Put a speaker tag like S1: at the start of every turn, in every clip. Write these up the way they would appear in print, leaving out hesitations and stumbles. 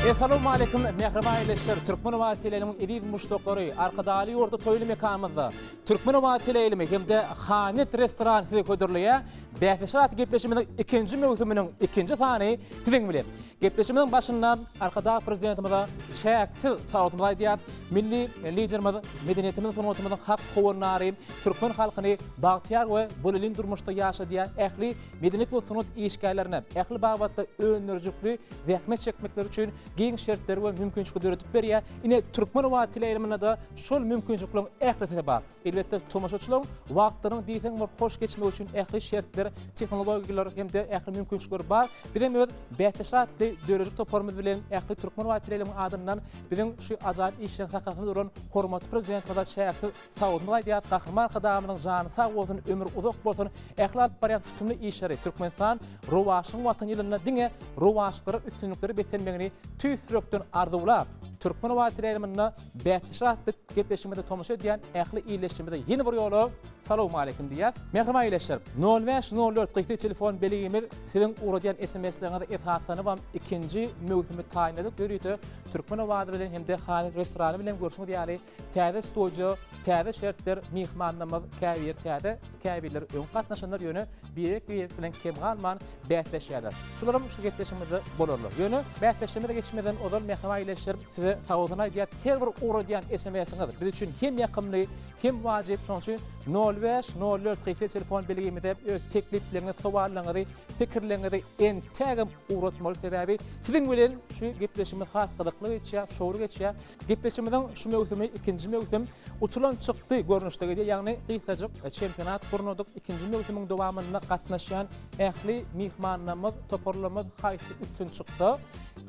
S1: Essalawmaleýkim mähriban ildeşler, Türkmen Owazy teleýaýlymyň eziz muşdaklary, Arkadagly ýurtda toýly mekanymyzda Türkmen Owazy teleýaýlymy hem-de Hanet restorany size hödürleýär. Bäsleşik atly gepleşigimiziň ikinji möwsüminiň ikinji sany siziň bilen. Gepleşigimiziň başynda Arkadag Prezidentimize çäksiz sagbolsunymyzy aýdýarys. Milli Liderimiz medeniýetimiziň, sungatymyzyň hak howandary, türkmen halkyny bagtyýar we bolelin durmuşda ýaşadýan ähli medeniýet we sungat işgärlerine ähli babatda öndürijilikli zähmet çekmekleri üçin giň şertleri we mümkinçilikleri döredip berýär. Ine, Türkmen Owazy teleýaýlymynda-da şol mümkinçilikleriň ählisi bar. Elbetde, tomaşaçylaryň wagtlarynyň diýseň bir hoş geçmegi üçin ähli şertler, tehnologiýalar hem-de ähli mümkinçilikler bar. Bizem öz Bäsdeş atly döredijilik toparymyz bilen ähli Türkmen Owazy teleýaýlymynyň adyndan biziň şu ajaýyp işleň sakasynda duran hormatly Prezidentimize çäksiz sagbolsunymyzy aýdýarys. Gahryman Arkadagymyzyň jany sag bolsun, ömri uzak bolsun, ähli alyp barýan tutumly işleri Türkmenistan rowaçlygyň Watany ýylynda diňe rowaçlyklara, üstünliklere beslenmegini tüýs ýürekden arzuwlap, Türkmen Owazy teleýaýlymynda Bäsdeş atly gepleşigimize tomaşa edýän ähli ildeşlerimize ýene bir ýola Salowmaleýkim diýýäs. Mähriban ildeşler, nol bäş, nol dört gysga telefon belgimiz siziň ugradýan SMS-leriňize esaslanybam ikinji möwsümi taýynladyk. Ýörite Türkmen owazy bilen hem-de Halyk restorany bilen görşüňiz ýaly täze studiýa, täze şertler, myhmanlarymyz käbiri täze, käbirleri öň gatnaşanlar ýöne birek-birek bilen kem galman bäsleşýärler. Şularam şu gepleşigimizde bolarlar. Ýöne bäsleşigimize geçmezden ozal mähriban ildeşler size sagbolsun aýdýas. Her bir ugradýan SMS-iňiz biz üçin hem ýakymly, hem wajyp. Şonuň üçin nol bäş, nol dört gysga telefon belgimize öz teklipleriňizi, sowallaryňyzy, pikirleriňizi entägem ugratmaly. Sebäbi siziň bilen şu gepleşigimiz has gyzykly geçýär, şowly geçýär. Gepleşigimiziň şu möwsümi ikinji möwsüm utulan çykdy görnüşde gidýär. Ýagny gysgajyk çempionat gurnadyk. Ikinji möwsümiň dowamynda gatnaşýan ähli myhmanlarymyz, toparlarymyz haýsy üstün çyksa,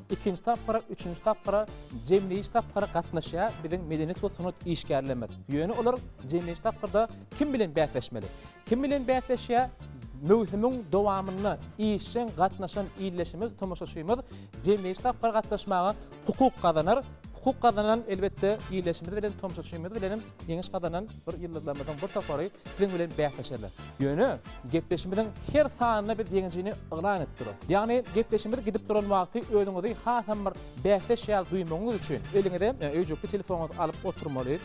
S1: ikinji tapgyra, üçünji tapgyra, jemleýji tapgyra gatnaşýar biziň medeniýet we sungat işgärlerimiz. Ýöne olar jemleýji tapgyrda kim bilen bäsleşmeli? Kim bilen bäsleşýär? Möwsümiň dowamynda işjeň gatnaşan ildeşimiz, tomaşaçymyz jemleýji tapgyra gatnaşmaga hukuk gazanar. Hukuk gazanan, elbetde, ildeşimiz bilen, tomaşaçymyz bilenem ýeňiş gazanan bir ýyldyzlarymyzyň bir topary siziň bilen bäsleşerler. Ýöne gepleşimiziň her sanynda biz ýeňijini yglan edip durarys. Ýagny gepleşimiz gidip duran wagty özüňizi hasam bir bäsdeş ýaly duýmagyňyz üçin eliňize öýjükli telefonyňyzy alyp oturmaly.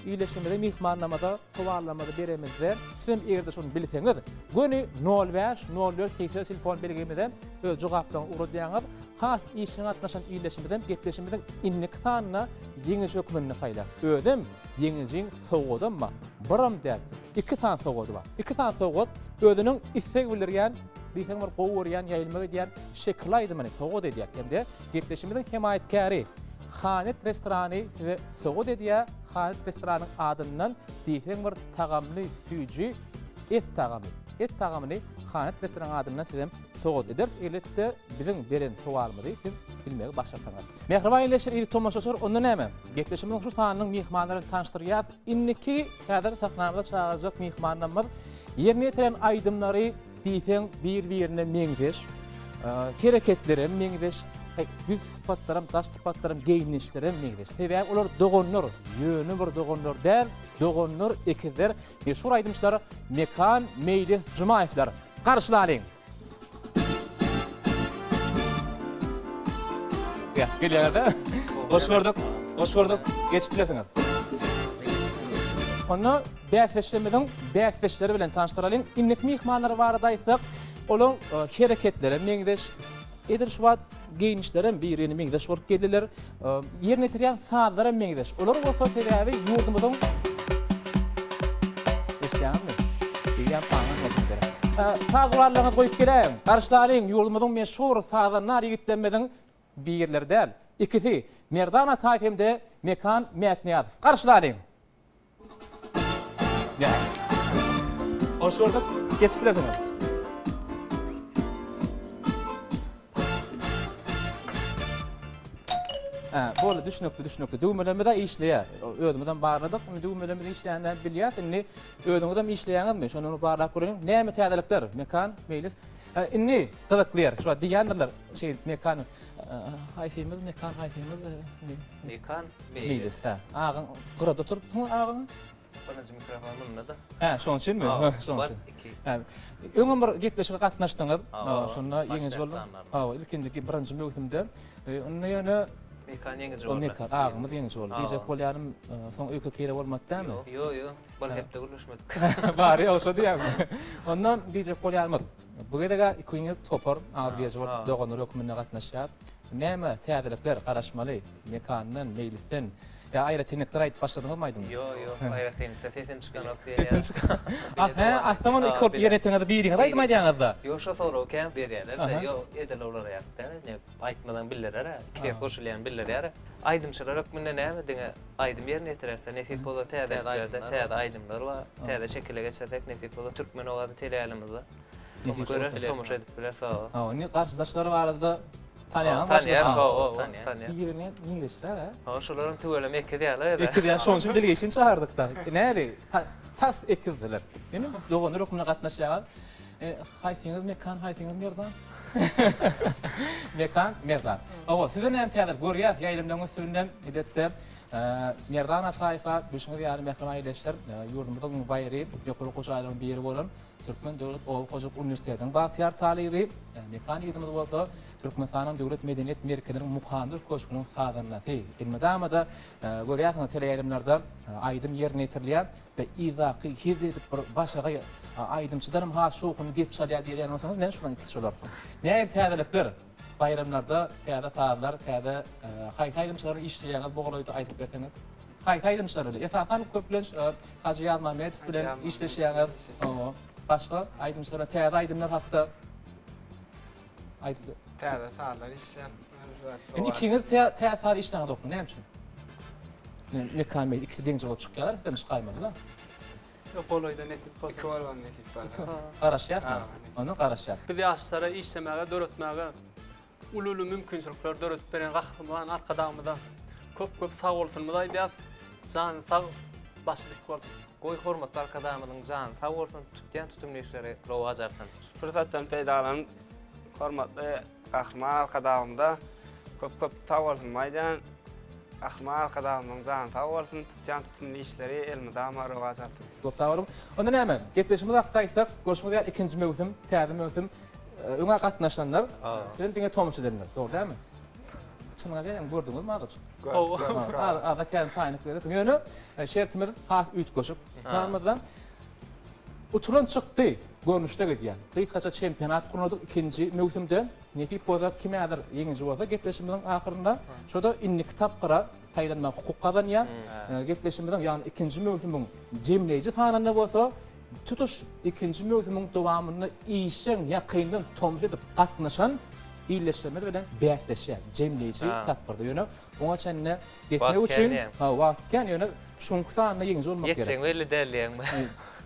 S1: Ildeşimize myhmanlarymyza sowallarymyzy beremizde, sizem eger-de şony bilseňiz, göni nol bäş, nol dört 80 telefon belgimize öz jogaplaryňyzy ugradýaňyz. Has işjeň gatnaşan ildeşimizem gepleşigimiziň indiki sanynda ýeňiji hökmünde saýlar. Özem ýeňijiň sowgadam bar. Biram däl, iki sany sowgady bar. Iki sany sowgat özüniň isleg bildirýän, diýseň bir gowy görýän, ýaýylmak edýän şekilli aýdymyny sowgat edýär. Hem-de gepleşigimiziň hemaýatkäri Hanet restorany size sowgat edýär. Hanet restoranyň adyndan diýseň bir tagamly süýji et tagamy. Et tagamyny Hanet restoranyň adyndan sizem sowgat ederis. Elbetde, biziň beren sowalymyzy siz bilmegi başarsaňyz. Mähriban ildeşler, eziz tomaşaçylar, onda näme? Gepleşigimiziň şu sanynyň myhmanlaryny tanyşdyrýas. Indiki häzir sahnamyza çagyrjak myhmanlarymyz ýerine ýetiren aýdymlary diýseň bir-birine meňzeş, hereketlerem meňzeş, ýüz sypatlaram, daş sypatlaram, geýnişlerem meňzeş. Sebäbi olar doganlar, ýöne bir doganlar däl, doganlar, ekizler, meşhur aýdymçylar Mekan, Meýlis Jumaýewler. Garşylalyň! Gelýäňiz-de? Hoş gördük. Hoş gördük. Geçip bilersiňiz. Onda bäsdeşlerimiziň bäsdeşleri bilen tanyşdyralyň. Indiki myhmanlar barada aýtsak, olaryň e, hereketleri meňzeş, edil şu wagt geýnişlerem birine meňzeş bolup geldiler. E, ýerine ýetirýän sazlaram meňzeş. Olar bolsa sebäbi ýurdumyzyň Eşidýäňizmi? Diýýän aňan bolsun gerek. E, saz gurallaryňyzy goýup geläýiň. Garşylalyň ýurdumyzyň meşhur sazandar ýigitlerimiziň birleri däl, ikisi, Merdan Ataýew hem-de Mekan Mätnyýazow. Garşylalyň! Hoş gördük. Geçip bilersiňiz. Hä, boldy, düşnükli, düşnükli. Düwmelerimiz-ä işleýär. Özümizem barladyk. Indi düwmelerimiz işleýänini bilýäs. Indi özüňizem işleýäňizmi? Şony bir barlap göreliň. Näme täzelikler? Mekan, Meýlis. Hä, indi gyzykly ýer. Şu wagt diýýändirler, şeýdip Mekan, haýsymyz Mekan, haýsymyz
S2: Mekan,
S1: Meýlis. Hä, agaň gyrada oturypsyň agaň?
S2: Birinji mikrofon munda-da.
S1: Hä, şonuň üçinmi?
S2: Hawa,
S1: Şonuň
S2: bir,
S1: üçin.
S2: iki.
S1: Hä, öňem bir gepleşige gatnaşdyňyz.
S2: Hawa,
S1: Şonda ýeňiji
S2: başdaky
S1: bolduň.
S2: sanlarynda.
S1: Hawa, ilkinji, birinji möwsümde. E, Onda ýöne
S2: Mekan ýeňiji
S1: o
S2: boldy.
S1: Mekan agymyz ýeňiji boldy.
S2: Hawa.
S1: Diýjek bolýanym, e, soň öýke-kine bolmady dämi?
S2: Ýok, ýok, ýok. Bir hepde gürleşmedik.
S1: Bary ýok, şo diýýäňmi? Onda diýjek bolýanymyz, bu gezeg-ä ikiňiz topar, agzybirje bolup doganlar hökmünde gatnaşýar. Näme täzelikler garaşmaly Mekandan, Meýlisden? Ýa aýratynlyklar aýdyp başladyňyzmy aýdymy?
S2: Ýok, ýok, aýratynlykda sesem çykanok diýen
S1: Sesem çykan. A, hä, aslynda muny iki bolup ýerine ýetirňizde biriňiz aýdym aýdýaňyzda.
S2: Ýok, şo soragy kän berýärler-de. Ýok, edil olar ýaly däl. Ine, aýtmasaň bildirer-ä. Iki ses goşulýan bildirýär. Aýdymçylar hökmünde näme diňe aýdym ýerine ýetirerse, nesip bolsa täzeliklerde täze aýdymlar bar. Täze şekile geçirsek, nesip bolsa Türkmen owazy teleýaýlymyzda göreris, tomaşa edip bileris. Hawa.
S1: Hawa, indi garşydaşlary barada Tanýaňmy?
S2: Tanýan, hawa, tanýan.
S1: Birine meňzeşler, hä?
S2: Hawa, şolaram tüweleme ekiz ýaly özi.
S1: Ekiz ýaly, şonuň üçin bilgeşin çagyrdyk-da. Näli, tas ekizdiler. Indi doganlar hökmünde gatnaşýaňyz. Haýsyňyz Mekan, haýsyňyz Merdan? Mekan, Merdan. Hawa, size näme täze görýäs ýaýlymlaryň üstünden, elbetde, Merdan Ataýewa, bilşiňiz ýaly, mähriban ildeşler, ýurdumyzyň baýry, ýokary okuw jaýlarynyň biri bolan Türkmen döwlet oba hojalyk uniwersitetiniň bagtyýar talyby, Mekan ýigidimiz bolsa Türkmenistanyň Döwlet medeniýet merkeziniň Mukandyr köşgüniň sazandasy. Elmydama-da görýärsiňiz teleýaýlymlarda aýdym ýerine ýetirilýär we yzdaky hezil edip bir başagaý aýdymçydanam has şowhunly dep çalýar diýýän bolsaňyz, meni şolaryň ikisi şolar. Nähili täzelikler, baýramlarda täze sazlar, täze haýsy aýdymçylar bilen işleýäňiz bu golaýda aýdyp berseňiz? Haýsy aýdymçylar bilen? Esasan köplenç Hajy Ýazmämmedow bilen işleşýäňiz. Hawa. Başga aýdymçylar täze aýdymlar hakda aýdyp.
S3: Täze sazlar işläp.
S1: Indi ikiňiz täze saz işläňizokmy? Näme üçin? Mekan Bey ikisi deňje bolup çykýarlar, sizem çykaýmaly-da.
S4: Ýok, golaýda nesip bolsa.
S3: Iki bolman nesip bolsa.
S1: Garaşýarsyňyz. Onda garaşýar.
S4: Biz ýaşlara işlemäge, döretmäge uly-uly mümkinçilikleri döredip beren Gahryman Arkadagymyza köp-köp sag bolsunymyzy aýdýas. Jany sag, başy dik bolsun.
S2: Goý hormatly Arkadagymyzyň jany sag bolsun, tutýan tutumly işleri rowaç alsyn.
S3: Şu pursatdan peýdalanyp, hormatly Gahryman Arkadagymyza köp-köp sag bolsunymy aýdýan. Gahryman Arkadagymyzyň jany sag bolsun, tutýan tutumly işleri elmydama rowaç alsyn.
S1: Köp sag boluň. Onda näme, gepleşigimiz hakda aýtsak, görşüňiz ýaly ikinji möwsüm, täze möwsüm. Öňe gatnaşanlar sizem diňe tomaşa edenler, dogry dälmi? Çynyňa gelýän gördüňizmi azajyk?
S4: Hawa.
S1: Azak kän taýynlyk berdik. Ýöne şertimiz has üýtgeşik. Planymyzda utulan çykdy görnüşde gidýär. Gysgaça çempionat gurnadyk ikinji möwsümde. Nesip bolsa kim häzir ýeňiji bolsa gepleşigimiziň ahyrynda şo-da indiki tapgyra saýlanmaga hukuk gazanýar. Gepleşigimiziň ýagny ikinji möwsümiň jemleýji sanynda bolsa Tutuş ikinji möwsümiň dowamynda işjeň, ýakyndan tomaşa edip gatnaşan ildeşlerimiz bilen bäsleşýär, jemleýji tapgyrda. Ýöne oňa çenli ýetmek üçin, wagt kän, ýöne şuňky sanda ýeňiji bolmak gerek.
S2: Ýetjegiň belli däl diýýäňmi?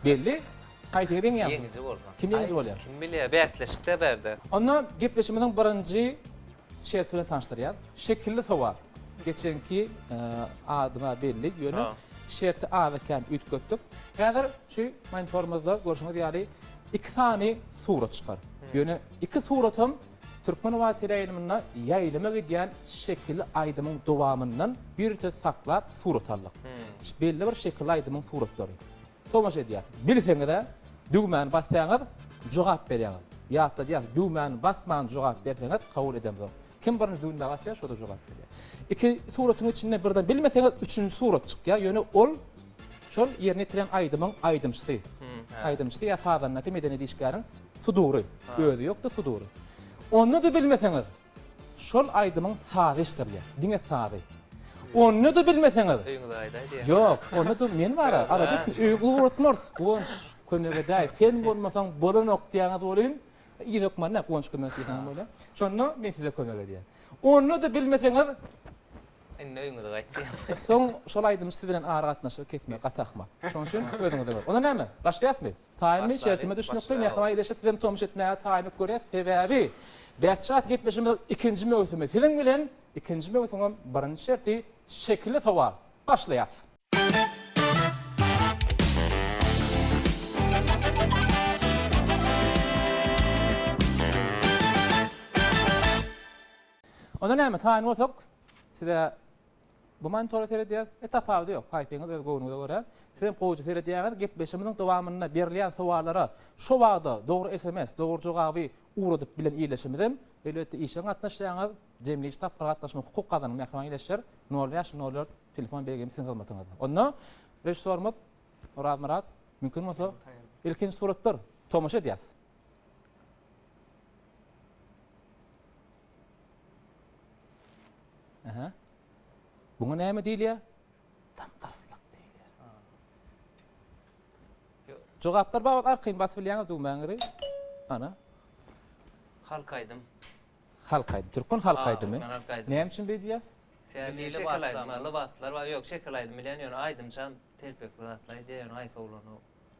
S1: Belli. Haýsyňyz ýeňýär?
S2: Ýeňiji bolsa.
S1: Kim ýeňiji bolýar?
S2: Kim bilýär, bäsleşik-dä bärde.
S1: Onda gepleşigimiziň birinji şerti bilen tanyşdyrýar. Şekilli sowal. Geçenki adyma belli, ýöne şerti azda-kän üýtgetdik. Häzir şu monitorymyzda görşüňiz ýaly iki sany surat çykar. Ýöne iki suratam Türkmen owazy teleýaýlymynda ýaýlyma gidýän şekilli aýdymyň dowamyndan ýörite saklap surat aldyk. Belli bir şekilli aýdymyň suratlary. Tomaşa edýär. Bilseňiz-ä, düwmäni basýaňyz, jogap berýäňiz. Ýatladýas, düwmäni basman jogap berseňiz, kabul edemzok. Kim birinji düwmä basýar, şo-da jogap berýär. Iki suratyň içinde birden bilmeseňiz, üçünji surat çykýar. Ýöne ol şol ýerine ýetiren aýdymyň aýdymçysy. Aýdymçysy ýa sazandasy, medeniýet işgäriň sudury. Özi ýok-da, sudury. Onda-da bilmeseňiz, Şol aýdymyň sazy eşdirilýär. Diňe sazy. Onda-da bilmeseňiz.
S2: Öýüňize gaýdaý diýýär.
S1: Ýok, onda-da men bar-a, alada etme, öýe ugratmarys. Guwanç kömek edäý, sen bolmasaň bolanok diýýäňiz welin, yz hökman nä Guwanç kömek diýseňem bolýar. Şonda men size kömek edýän. Onda-da bilmeseňiz.
S2: Indi öýüňize gaýt diýýär.
S1: Soň şol aýdymçy siz bilen aragatnaşygy kesmegi gaty ahmal. Şonuň üçin özüňize görüň. Onda näme, başlaýasmy? Taýynmy? Şertime düşnükli, mähriban ildeşler sizem tomaşa etmäge taýynlyk görýäs. Sebäbi Bätjat gepleşigimiziň ikinji möwsümi siziň bilen, ikinji möwsümiň birinji şerti şekilli sowal. Başlaýas. Onda näme, taýyn bolsak, size. Bu monitora seredýäs. E tapawudy ýok. Haýsyňyz öz göwnüňize görä. Sizem gowuja seredýäňiz. Gepleşigimiziň dowamynda berilýän sowallara şo wagda dogry sms, dogry jogaby ugradyp bilen ildeşimizem, elbetde işjeň gatnaşýaňyz. Jemleýji tapgyra gatnaşmak hukuk gazanyň mähriban ildeşler. Nol bäş, nol dört telefon belgimiz siziň hyzmatyňyzda. Onda režissýorymyz Orazmyrat, mümkin bolsa ilkinji suratlar tomaşa edýäs. Aha. Buňa näme diýilýär? Tamdaslyk diýilýär. Jogaplar babat arkaýyn basyp bilýäňiz düwmäňizi. Ana.
S2: Halk aýdym.
S1: Halk aýdym. Türkmen halk aýdymy. Näme üçin beý diýýäs?
S2: Sebäbi şekil aýdym, lybaslar bar. Ýok, şekil aýdym bilýän, ýöne aýdymçam telpekli zatlar aýdýar, ýöne haýsy oglan o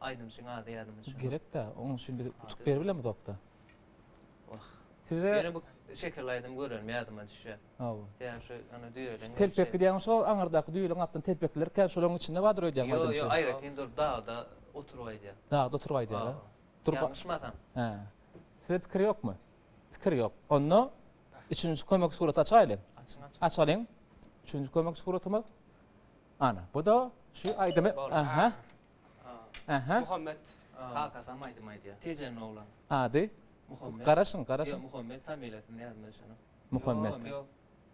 S2: aýdymçyň ady ýadyma düşenok.
S1: Gerek-dä, onuň üçin biz utuk berip bilemizok-da.
S2: Wah.
S1: Size
S2: Ýöne bu şekilli aýdym görenim ýadyma düşýär.
S1: Hawa.
S2: Sebäbi şu ana düýeleň
S1: Telpekli diýýäň şo aňyrdaky düýeleň gapdan telpekliler kän şolaryň içinde bardyr öýdýän
S2: Ýok,
S1: aýdymçy.
S2: ýok, aýratyn durup dagda oturyp aýdýar.
S1: Dagda oturyp aýdýar, a?
S2: Durup Ýalňyşmasam.
S1: Hä. Size pikir ýokmy? Pikir ýok. Onda üçünji kömek suraty açaýlyň.
S2: Açyň, açyň.
S1: Açalyň. Üçünji kömek suratymyz. Ana, bu-da şu aýdymy. Aha. Aha.
S3: Muhammet.
S2: Kakasam aýdym aýdýar. Tejenli oglan.
S1: Ady?
S2: Muhammet.
S1: Garaşyň, garaşyň.
S2: Ýok, Muhammet familiýasyny ýadyma düşenok.
S1: Muhammet.
S2: Ýok,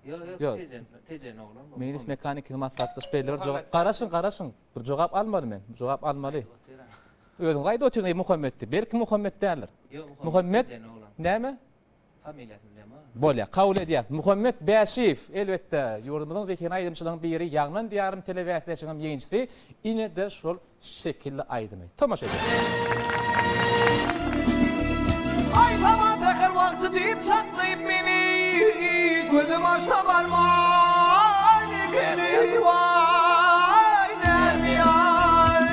S2: ýok, ýok, Tejen, Tejen oglan bu.
S1: Meýlis mehanikini maslahatlaşyp belli bir jogap. Garaşyň, garaşyň. Bir jogap almaly men. Bir jogap almaly. Özüňiz aýdyp otyrsyňyz Muhammetdi. Belki Muhammet däldir.
S2: Ýok, Muhammet Tejen oglan.
S1: Näme?
S2: Familiýasyny bilemok.
S1: Bolýar, kabul edýäs. Muhammet Bäşiýew, elbetde, ýurdumyzyň zehinli aýdymçylaryň biri, Ýagnan diýarym telebäsleşiginiň ýeňijisi, ine-de şol şekilli aýdymy. Tomaşa edeliň.
S5: Aý saňa säher wagty diýip çaklaýyp meni Gözüm açsa barman ekeni waý nämeýaý.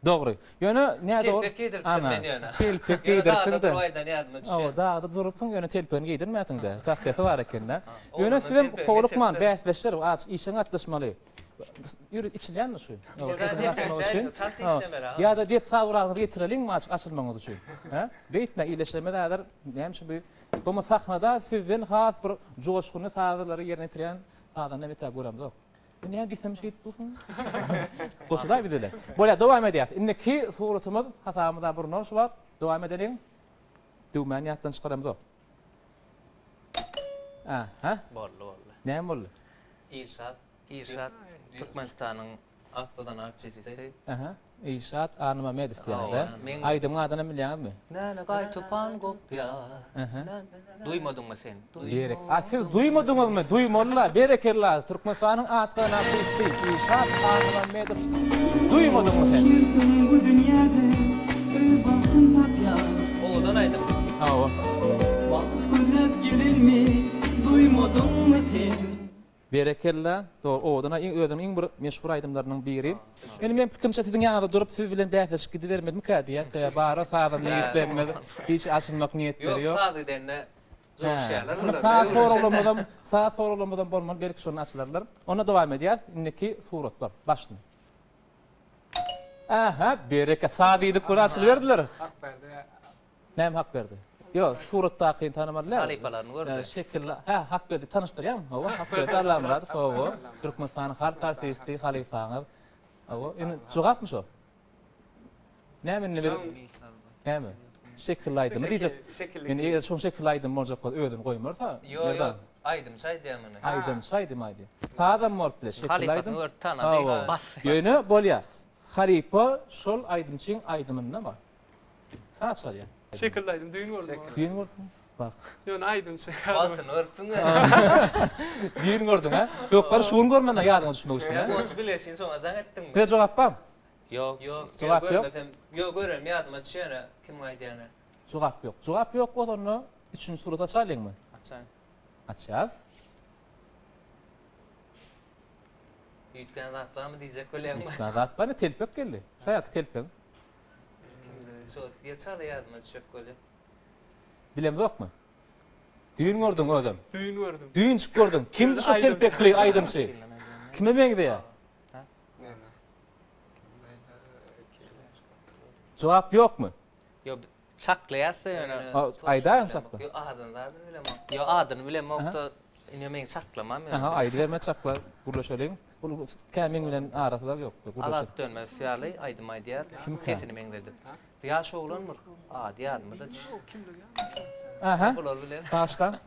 S1: Dogry. Ýöne nädogry.
S2: Telpek geýdiripdir men ýöne.
S1: Telpek
S2: Ýöne dagda
S1: geýdiripsiň-de.
S2: durup aýdan ýadyma düşýär.
S1: Hawa, dagda durupsyň, ýöne telpegini geýdirmänsiň-de. Tahýasy bar eken-dä. Ýöne
S2: Oglanyň
S1: sizem
S2: telpegini
S1: howlukman,
S2: geçiripdir.
S1: bäsdeşler, aç, işjeň gatnaşmaly. Ýöne içilýänmi şu?
S2: Çalt işlemeli aga.
S1: Ýa-da dep saz guralyňyzy getireliňmi açyk açylmagyňyz üçin? Hä? Beýtme, iýleşdirmez häzir. Näme üçin bu? Bu sahnada sizden has bir joşgunly sazlary ýerine ýetirýän sazanda men tä göremzok. Näme diýsem şeýdip dursuň? Goşulaý bizele. Bolýar, dowam edýäs. Indiki suratymyz hasabymyza bir nol şu wagt. Dowam edeliň. Düwmäni ýatdan çykaramzok. Aha.
S2: Boldy, boldy.
S1: Näme boldy?
S2: Ilşat. Ilşat Türkmenistanyň at gazanan artisti.
S1: Aha. Ilşat Annamämmedow diýýäňiz-ä? Aýdymyň adynam bilýäňizmi?
S2: Näne gaý tupan gopýar. Duýmadyňmy sen?
S1: Berek. A siz duýmadyňyzmy? Duýmalyla. Berekella. Türkmenistanyň at gazanan artisti Ilşat Annamämmedow. Duýmadyňmy sen?
S5: Her kim bu dünýäde öz bagtyn tapýar.
S2: Owadan aýdym.
S1: Hawa.
S5: Bagt gözläp gelenmi duýmadyňmy sen?
S1: Berekella, dogry owadan iň özüniň iň bir meşhur aýdymlarynyň biri. Indi meň pikirimçe siziň ýanyňyzda durup siz bilen bäsleşip gidibermelimikä diýýän, sebäbi bara sazanda ýigitlerimiz hiç açylmak niýetleri
S2: Ýok
S1: ýok.
S2: saz gidende joşýarlar
S1: Indi
S2: olar.
S1: saz soraglarymyzam, saz soraglarymyzam bolmaly belki şonda açylarlar. Onda dowam edýäs, indiki suratlar başyny. Ähä, bereke, saz diýdik bir açylyberdiler.
S3: Hakberdi
S1: Näme Hakberdi? Ýok, suratdakyny tanamaly däl.
S2: Halypalaryny gördi.
S1: Şekilli, hä, Hakberdi tanyşdyrýaňmy? Hawa, Hakberdi Allamyradow, hawa, Türkmenistanyň halk artisti, halypaňyz. Hawa, indi jogapmy şo? Näme indi bir Näme? Şekilli aýdymy diýjek.
S3: Şekilli.
S1: Indi eger şoň şekilli aýdym boljak bolsa özüni goýmarsa.
S2: Ýok, ýok, aýdymçy aýdýar muny.
S1: Aýdymçy aýdym aýdýar. Sazam bolup biler, şekilli aýdym.
S2: Halypasyny görüp tanady, basdy.
S1: Ýöne bolýar. Halypa şol aýdymçyň aýdymynda bar. Saz çalýar.
S4: Şekilli aýdym düýn gördüm.
S1: Düýn gördüň? Bak.
S4: Ýöne aýdymçy.
S2: Wagtyny görüpsiň.
S1: Düýn gördüň hä? Ýok, bar şu gün görmän ýadyňa düşmek üçin.
S2: Ýa gonç bileşin soňa jaň etdiňmi?
S1: Size jogap barmy?
S2: Ýok. Ýok.
S1: Jogap ýok.
S2: Görmesem, ýok görenim ýadyma düşýär kim aýdýany.
S1: Jogap ýok. Jogap ýok bolsa onda üçünji suraty açalyňmy?
S2: Açaýyn.
S1: Açýas.
S2: Üýtgän zat barmy diýjek bolýaňmy?
S1: Üýtgän zat bar, telpek geldi. Şaýaky telpegiň.
S2: Şo diýe çala ýadyma düşjek bolýa.
S1: Bilemzokmy? Düýn gördüň özem.
S4: Düýn gördüm.
S1: Düýnjik gördüň. Kimdi şo telpekli aýdymçy? Kime meňzeýär? Jogap ýokmy?
S2: Ýok, çaklaýas-da ýöne.
S1: Aýdaýyň çakla.
S2: Ýok, adyny zadyny bilemok. Ýok, adyny bilemok-da. Ine meň çaklamam ýöne.
S1: Aha, aýdyberme çakla, gürleşeliň. Ol kä meň bilen arasy da ýok.
S2: Azat Dönmez ýaly aýdym aýdýar. Sesini meňzedip. Ýaş oglanmyr. Ady ýadyma-da düş.
S1: Aha.
S2: Bular bilen.
S1: Başla.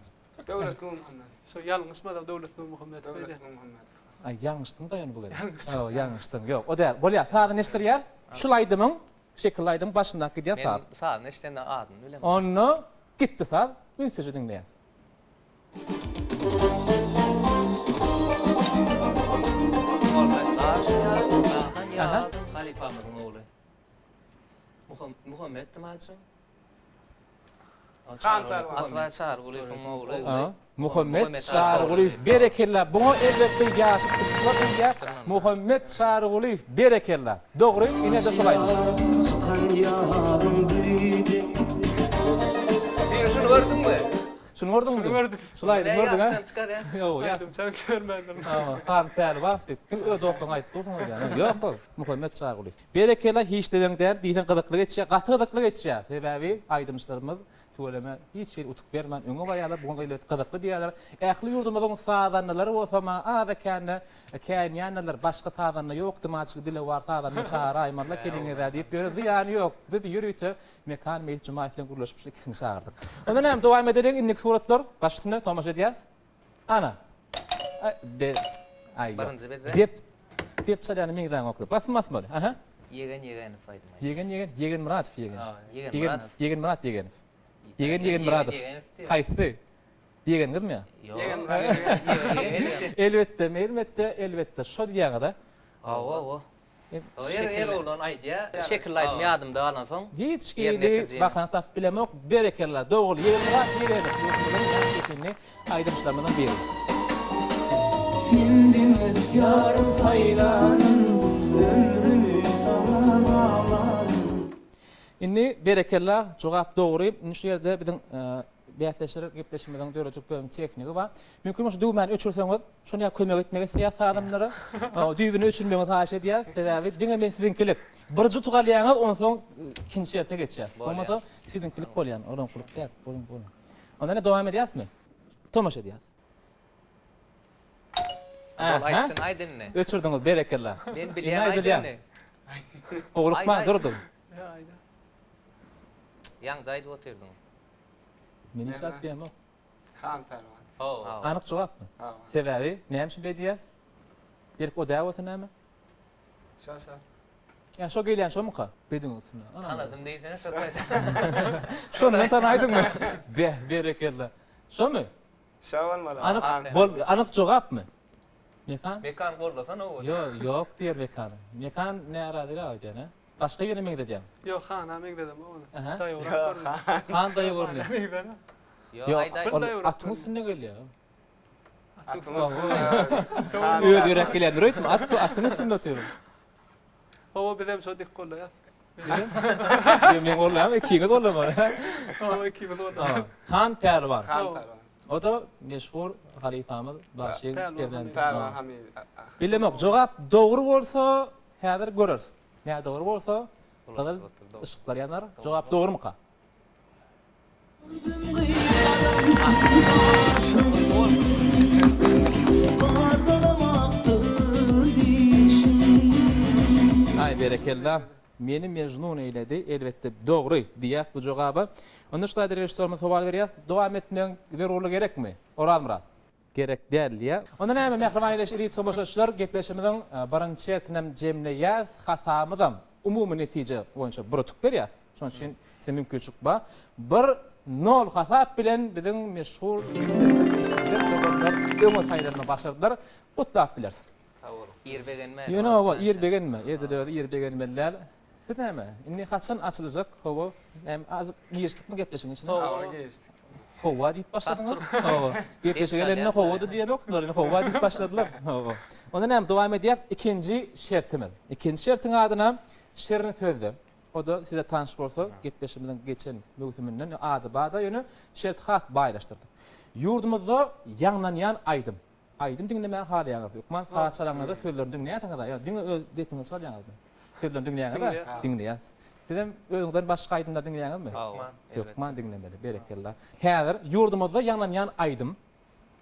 S3: Döwlet Nurmuhammedow.
S4: Şo ýalňyşmadam Döwlet Nurmuhammedow
S3: Döwlet
S4: öýdýän.
S3: Nurmuhammedow.
S1: Aý ýalňyşdyň da ýöne bu gezek.
S4: Ýalňyşdym.
S1: Hawa, ýalňyşdyň. Ýok, o däl. Bolýar, sazyny eşitdirýär. Şul aýdymyň, şekilli aýdymyň başyndaky gidýär saz.
S2: Men sazyny eşidende adyny bilemok.
S1: Onda gitdi saz, ünsüje diňleýäs.
S2: Aha. Halypamyzyň ogly. Muhammetdi maçy? Atbaý Çarygulyýewiň ogly.
S1: Muhammet Çarygulyýew berekella. Buňa elbetde ýaşy yşyklar diýýär. Muhammet Çarygulyýew berekella. Dogry, ine-de şol aýdym.
S2: Şuny gördüňmi?
S1: Şuny gördüňmi?
S4: Şuny gördüm.
S1: Şul aýdymy gördüň ha?
S2: Ýatdan çykarýan.
S1: Ýok, ýa.
S4: Aýdym çaňy görmändim.
S1: Hawa, Han Pälwan diýip, kim öz dostlaryňa aýdyp dursuň öýdýän. Ýok, ol Muhammet Çarygulyýew. Berekella hiç dedeň däl, diýseň gyzykly geçýär, gaty gyzykly geçýär. Sebäbi aýdymçylarymyz tüweleme hiç hili utuk bermän öňe barýarlar, bu gyzykly gyzykly diýýärler. Ähli ýurdumyzyň sazandalary bolsa maňa azda-kände käýinýändirler, başga sazanda ýok dimaçyk dilewar sazanda çagyraýmalyda keliňizä diýip, ýöne zyýany ýok. Biz ýörite Mekan Meýlis Jumaýew bilen gürleşip şu ikisini çagyrdyk. Onda näme dowam edeliň indiki suratlar baş üstünde tomaşa edýäs. Ana. Ay, be, ay, ýok.
S2: Birinji bizde.
S1: Dep dep çalýany meňzäňokdy. Basym basmaly. Aha.
S2: Ýegen Ýegenow aýdym aýdýar.
S1: Ýegen Ýegen Ýegen Myradow Ýegen.
S2: Ha, Ýegen
S1: Ýegen
S2: Myradow.
S1: Ýegen Myrat Ýegenow. Ýegen Ýegen Myradow.
S2: Ýegenow diýýär.
S1: Haýsy? Ýegen gyzmy ýa?
S2: Ýok.
S3: Ýegen Myradow.
S2: Ýegen.
S1: Elbetde, elbetde, elbetde. Şo diýýäňiz-a.
S2: Hawa, hawa.
S1: Şekilli.
S2: Her oglan aýdýar. Şekilli aýdym ýadymda galansoň.
S1: Hiç hili bahana tapyp bilemok. Berekella. Dogry. Ýegenmyrat Ýegenow ýurdumyzyň ýaş zehinli aýdymçylarymyzyň biri.
S5: Sen diňe ýarym saýlanym, ömrümi saňa baglanym.
S1: Indi berekella jogap dogry. Indi şu ýerde biziň Bäsdeşler gepleşigimiziň döredijilik bölümi tehnigi bar. Mümkin bolsa düwmäni öçürseňiz, şony ýa kömek etmek isleýär sazandara. Düýbüni öçürmegiňizi haýyş edýär. Sebäbi diňe men siziňkilik. Birji utuk alýaňyz, onsoň ikinji şerte geçýär. Bolmasa siziňkilik bolýar. Olaňkylyk däl. Boluň, boluň. Onda ine dowam edýäsmi? Tomaşa edýäs.
S2: Ol aýtsyn aýt indi.
S1: Öçürdiňiz, berekella.
S2: Men bilýän aýt indi.
S1: Howlukman durduň.
S2: Ýaňja aýdyp otyrdyň.
S1: Men hiç zat diýemok.
S3: Han Pälwan.
S2: Hawa.
S1: Anyk jogapmy?
S3: Hawa.
S1: Sebäbi näme üçin beý diýýäs? Berk o däl bolsa näme?
S3: Şo şo.
S1: Ýa şo gelýän şomyka? Beýdiň üstüne.
S2: Tanadym diýsene şo taýda.
S1: Şondan tanaýdyňmy? Beh, berekella. Şomy?
S3: Şo bolmaly.
S1: Anyk bol, anyk jogapmy? Mekan?
S2: Mekan gollasana o.
S1: Ýok, ýok diýer Mekan. Mekan närazyrak öýdýän, hä? Başga birine meňzedýäň.
S4: Ýok, hana meňzedemok ony.
S1: Aha.
S4: Daýawrak görünýär.
S1: Han daýaw görünýär.
S4: Meňzedemok.
S2: Ýok,
S1: Ýok,
S2: aýt, aýt.
S1: ol
S4: Daýawrak
S1: atyň üstünde gelýär.
S3: Atyň
S1: Öz ýöräp gelýändir öýtme, at atyň üstünde otyr.
S4: Hawa, bizem şo dik gollaýas.
S1: Ýok, men gollaýam, ikiňiz gollamaly.
S4: Hawa, ikimiz gollaýas.
S1: Han Pälwan.
S3: Han Pälwan.
S1: O-da meşhur halypamyz bagşyň perzendi.
S3: Pälwan Hamid.
S1: Bilemok, jogap dogry bolsa, häzir göreris. Nädogry bolsa, gyzyl yşyklar ýanar. Jogap dogrumyka? Aý berekella. Meni mejnun eýledi. Elbetde dogry diýýäs bu jogaba. Onda şu taýda režissýorymyza sowal berýäs. Dowam etmegiň zerurlygy gerekmi? Orazmyrat. Gerek däl diýýär. Onda näme, mähriban ildeş eziz tomaşaçylar, gepleşigimiziň birinji şertinem jemleýäs, hasabymyzam umumy netije boýunça bir utuk berýäs. Şonuň üçin size mümkinçilik bar. Bir nol hasap bilen biziň meşhur ýigitlerimiz, ekizler doganlar öňe saýlanma başardylar. Gutlap bileris.
S2: Sag boluň. Ir begenme.
S1: Ýöne hawa, ir begenme. Edil özi ir begenmeli däl. Siz näme, indi haçan açyljak, hawa, näme, az girişdikmi gepleşigiň içine?
S3: Hawa, girişdik.
S1: Howwa diýip başladyňyz. Hawa. Gepleşige gelende howwa-da diýenokdylar, indi howwa diýip başladylar. Hawa. Onda näme, dowam edýäs. Ikinji şertimiz. Ikinji şertiň adyna şirin sözde. O-da size tanyş bolsa, gepleşigimiziň geçen möwsüminden ady bar-da, ýöne şerti has baýlaşdyrdyk. Ýurdumyzda ýaňlanýan aýdym. Aýdym diňlemäge halaýaňyz, hökman saz çalaňyzda sözlerini diňleýärsiňiz-a ýa diňe öz depiňizi çalýaňyzmy? Sözlerini diňleýäňiz-a? Diňleýäs. Sizem özüňizden başga aýdymlary diňleýäňizmi?
S2: Hökman.
S1: Hökman diňlemeli, berekella. Häzir ýurdumyzda ýaňlanýan aýdym.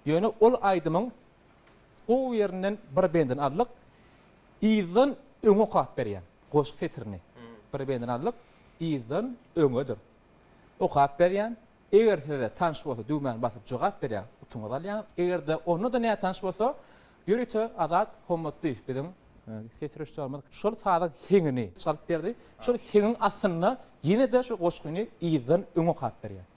S1: Ýöne ol aýdymyň gowy ýerinden bir bendini aldyk. Yzdan öňe okap berýän. Goşgy setirini. Bir bendini aldyk. Yzdan öňedir. Okap berýän. Eger size tanyş bolsa düwmäni basyp jogap berýäňiz, utuňyzy alýaňyz. Eger-de onda-da nätanyş bolsa, ýörite Azat Hommatlyýew biziň ses režissýorymyz şol sazyň heňini çalyp berdi. Şol heňiň astynda ýene-de şu goşgyny yzdan öňe okap berýär.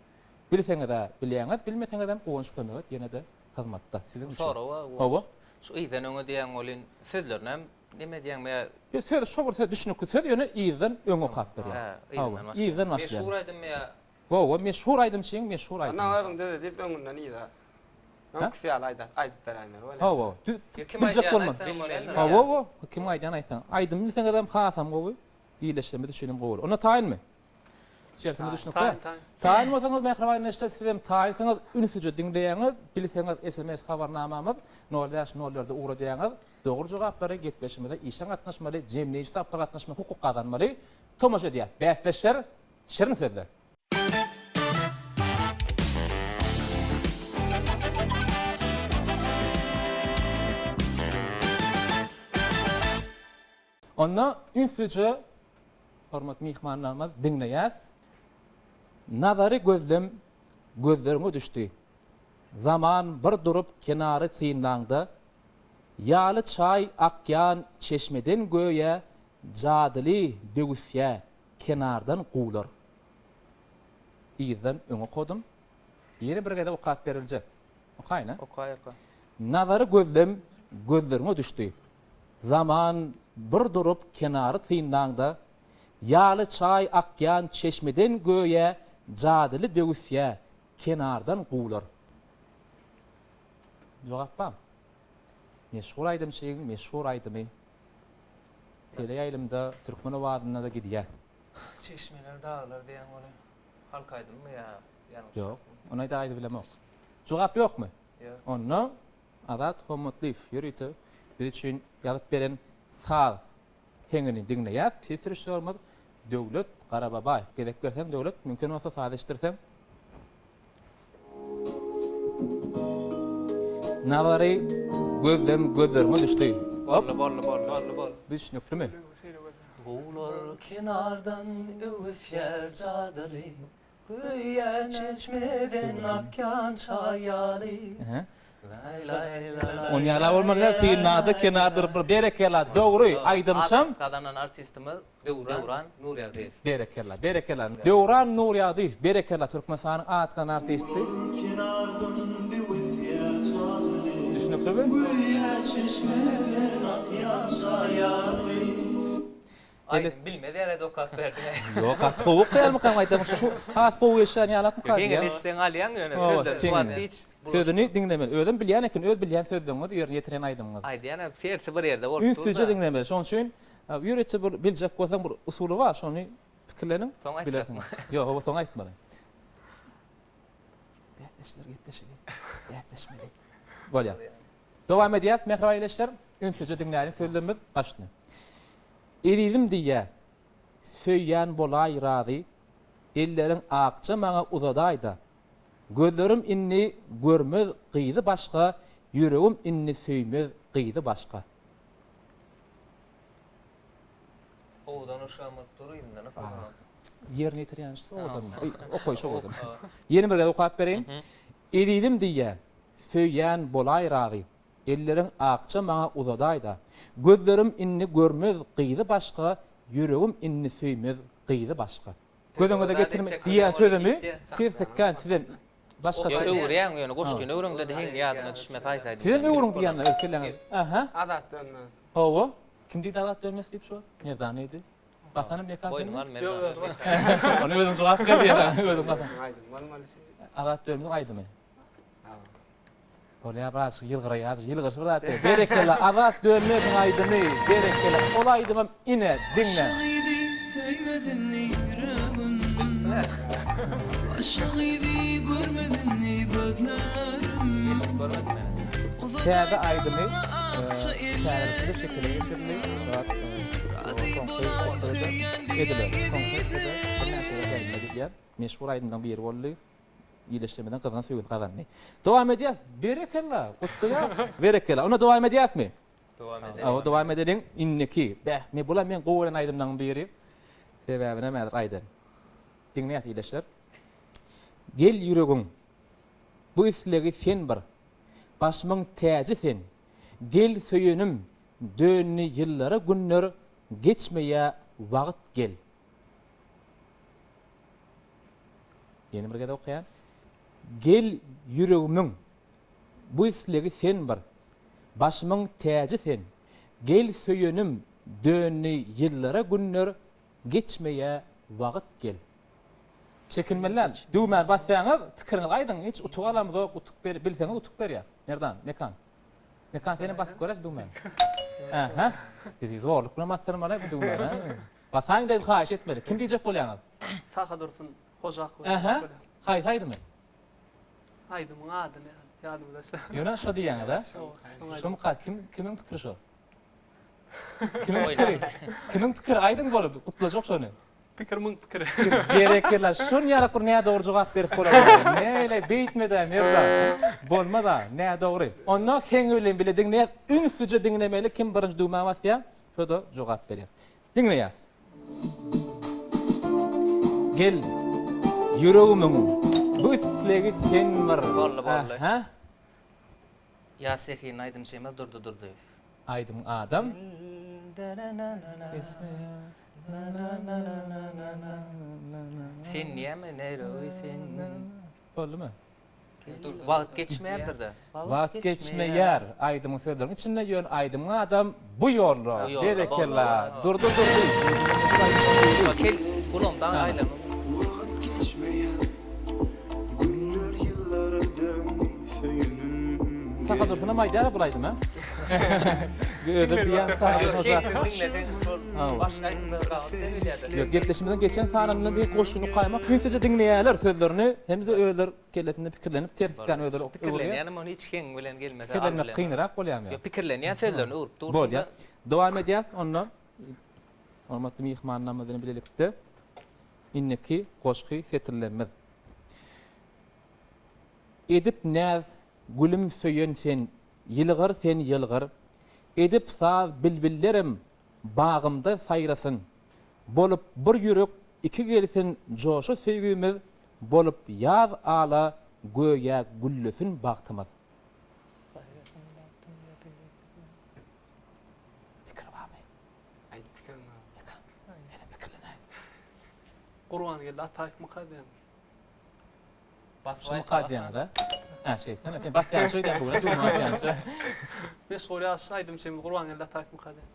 S1: Bilseňiz-ä bilýäňiz, bilmeseňizem Guwanç kömek et ýene-de hyzmatda siziň üçin.
S2: Sorag bar Guwanç.
S1: Hawa.
S2: Şu yzdan öňe diýýäň welin sözlerinem neme edýäňmi ýa?
S1: Ýok söz şo bir söz düşnükli söz ýöne yzdan öňe okap berýär.
S2: Hä, yzyndan başlaýar.
S1: Yzdan başlaýar.
S2: Meşhur aýdymmy ýa?
S1: Hawa meşhur aýdymçyň meşhur aýdymy.
S3: Ondan özüň düzedip öňünden yza. Öňküsi ýaly aýdar, aýdyp beräýmeli bolýar.
S1: Hawa, düz
S2: Kim
S1: biljek
S2: aýdýan
S1: bolmaz.
S2: aýtsaň bolýandyr.
S1: Hawa, hawa, kim aýdýan aýtsaň. Aýdym bilseňizem hasam gowy, birleşdirmek üçinem gowy bolar. Onda taýynmy? Şertimiz düşnükli.
S4: Taýyn, taýyn.
S1: Taýyn bolsaňyz mähriban ildeşler sizem taýynsyňyz, ünsüje diňleýäňiz, bilseňiz sms habarnamamyz nol bäş nol dörde ugradýaňyz. Dogry jogaplary gepleşimize işjeň gatnaşmaly, jemleýji tapgyra gatnaşmak hukuk gazanmaly. Tomaşa edýäs. Bäsdeşler Şirin sözler. Onda ünslüje hormatly myhmanlarymyz diňleýäs. Nazary gözlem gözleriňe düşdi. Zaman bir durup kenary synlaňda, Ýaly çaý akýan çeşmeden göýä jadyly böwüsýä kenardan guwlar. Yzdan öňe okadym. Ýene bir gezek okap beriljek. Okaýyn-a?
S2: Okaý, oka.
S1: Nazary gözlem gözleriňe düşdi. Zaman bir durup kenary synlaňda, Ýaly çaý akýan çeşmeden göýä jadyly böwüsýä kenardan guwlar. Jogap barmy? Meşhur aýdymçyň meşhur aýdymy. Teleýaýlymda türkmen owazynda-da gidýär.
S2: Çeşmeler, daglar diýýäň ony halk aýdymymy ýa ýalňyş?
S1: Ýok, ony aýda aýdybilemok. Jogap ýokmy?
S2: Ýok.
S1: Onda Azat Hommatlyýew ýörite biz üçin ýazyp beren saz heňini diňleýäs. Ses režissýorymyz Döwlet Garababaýew. Gezek berseň Döwlet, mümkin bolsa saz eşitdirseň. Nazary gözlem gözlerime düşdi.
S2: Boldy, boldy, boldy, boldy, boldy.
S1: Düşnüklimi?
S2: Guwlar kenardan öwüsýär jadyly, Göýä çeşmeden akýan çaý ýaly. Laý-laý-laý.
S1: Ony ýala bolmaly däl, synlady kenar durup bir berekella dogry aýdymçam.
S2: Gazanan artistimiz Döwran Nurýagdyýew.
S1: Berekella, berekella. Döwran Nurýagdyýew, berekella Türkmenistanyň at gazanan artisti. Düşnüklimi?
S2: Aýdym bilmez ýaly okap berdiň.
S1: Ýok, gaty gowy okaýarmykam aýdam şu has gowy eşýän ýalakmyka diýýän.
S2: Heňini eşitseň alýaň ýöne sözleri şu wagt hiç.
S1: Sözüni diňlemeli. Özem bilýän eken, öz bilýän sözleriňizi ýerine ýetiren aýdymyňyz.
S2: Aýdýan tersi bir ýerde bolup dur.
S1: Ünslüje diňlemeli. Şonuň üçin Ýörite bir biljek bolsaň bir usuly bar, şony pikirleniň.
S2: Soň aýtjakmy?
S1: Ýok, oba soň aýtmaly. Bäsdeşler gepleşigi. Bäsleşmeli. Bolýar. Dowam edýäs, mähriban ildeşler. Ünslüje diňläliň sözlerimiz başyny. Ezizim diýýä, söýýän bolaý razy, Elleriň akja maňa uzadaý-da. Gözlerim indi görmez gyzy başga, Ýüregim indi söýmez gyzy başga.
S2: Owadan uşam bolup dur yzyndan okasaňam.
S1: Ýerine ýetirýän şu owadan. Okaýşy owadan. Ýene bir gezek okap bereýin. Ezizim diýýä, söýýän bolaý razy. Elleriň akja maňa uzadaý-da. Gözlerim indi görmez gyzy başga, ýüregim indi söýmez gyzy başga. Gözüňize getirme diýýän sözümi tirsekän sizem Başgaça.
S2: Ýok öwürýäň ýöne goşgyny öwreňde-de heň ýadyňa düşmez haýsy aýdym.
S1: Sizem öwrüň diýýänler öz kelläňiz. Aha.
S3: Azat dönmez.
S1: Hawa. Kim diýdi Azat dönmez diýip şu wagt? Merdan diýdi. Basanam Mekan
S2: Boýnuňa al Merdan.
S4: Ýok ýok.
S1: Ony özüň jogap ber diýýär. Özüň basan.
S3: Aýdym bolmaly şeý.
S1: Azat dönmeziň aýdymy. Bolýar birazjyk ýylgyraýar, ýylgyrşy bir zat diýýär. Berekella Azat Dönmeziň aýdymy, berekella. Ol aýdymam ine, diňle. Täze aýdymy täzelikde şekile geçirildi. Soňky hepdede ediler. Soňky hepdede birnäçe gezek ýaýlyma gidýär. Meşhur aýdymlaryň biri boldy. Ildeşlerimiziň gyzgyn söýgüsini gazandy. Dowam edýäs. Berekella, gutlaýas. Berekella. Onda dowam edýäsmi?
S2: Dowam edeliň.
S1: Hawa, dowam edeliň. Indiki. Bäh, men bulam meň gowy gören aýdymlaryň biri. Sebäbinem häzir aýdaryn. Diňleýäs ildeşler. Gel ýüregiň bu islegi sen bir, Başymyň täji sen. Gel söýenim, döndi ýyllara günler, Geçmeýä wagt gel. Ýene bir gezek okaýan. Gel ýüregimiň bu islegi sen bir, Başymyň täji sen. Gel söýenim, döndi ýyllara günler, Geçmeýä wagt gel. Çekinmeli däl. Düwmäni bassaňyz, pikiriňizi aýdyň. Hiç utuk alamyzok, utuk ber, bilseňiz utuk berýäs. Merdan, Mekan. Mekan senem basyp göräýçi düwmäni. Ähä. Bizi zorluk bilen basdyrmaly bu düwmäni. Basaýyň diýip haýyş etmeli. Kim diýjek bolýaňyz?
S4: Sahadursun Hojakow.
S1: Ähä. Haýsy aýdymy?
S4: Aýdymyň adyny ýadymda şo.
S1: Ýöne şo diýýäňiz-ä? Şomyka kim kimiň pikiri şo? Kimiň pikiri? Kimiň pikiri aýdyň bolup gutlajak şony.
S4: Pikir muň pikiri.
S1: Berekella şon ýalak bir nädogry jogap berip bolar. Näle beýtmedä Merdan. Bolmaz-a nädogry. Onda heňi bilen bile diňleýäs. Ünslüje diňlemeli kim birinji düwmä basýar şo-da jogap berýär. Diňleýäs. Gel, ýüregimiň bu islegi sen bir.
S2: Boldy boldy.
S1: Ähä.
S2: Ýaş zehinli aýdymçymyz Durdy Durdyýew.
S1: Aýdymyň adam.
S2: Sen diýýämi nerewi sen.
S1: Boldumy?
S2: Wagt geçmeýärdir-de.
S1: Wagt geçmeýär aýdymyň sözleriniň içinde ýöne aýdymyň adam bu ýolda. Berekella. Durdy Durdy.
S2: Kel gulamdan aýlanyp.
S5: Wagt geçmeýär Günler ýyllara döndi söýenim gel.
S1: Sahy Dursunam aýdýar bul aýdymy. Özi diýýän Sahy Hoja.
S2: Diňleseň şol başga aýdymlar gabat gelýär.
S1: Ýok gepleşimiziň geçen sanynda diýip goşgyny okaýmak ünsüje diňleýärler sözlerini hem-de özleri kellesinde pikirlenip ters gitýän özleri öwürýär.
S2: Pikirlenýänem ony hiç heň bilen gelmese al
S1: Pikirlenmek
S2: bilen.
S1: kynrak bolýarmy ýa?
S2: Ýok pikirlenýän sözlerini öwrüp dursun.
S1: Bolýar. Dowam edýäs onda. Hormatly myhmanlarymyz bilen bilelikde indiki goşgy setirlerimiz. Edip näz gülüm söýen sen ýylgyr sen ýylgyr. Edip saz bilbillerem bagymda saýrasyn. Bolup bir ýürek iki gelsin joşa söýgimiz Bolup ýaz ala göýä güllesin bagtymyz. Pikir barmy?
S3: Aýt pikirini.
S1: Eka, ene pikirlenäý.
S4: Gurbangeldi Ataýewmyka diýen.
S1: Şumyka diýýäňiz-ä? Hä, şeýtsene. Sen basýaň şeýdýäň bu gün, düwme basýança.
S4: Meşhur ýaş aýdymçymyz Gurbangeldi Ataýewmyka diýen.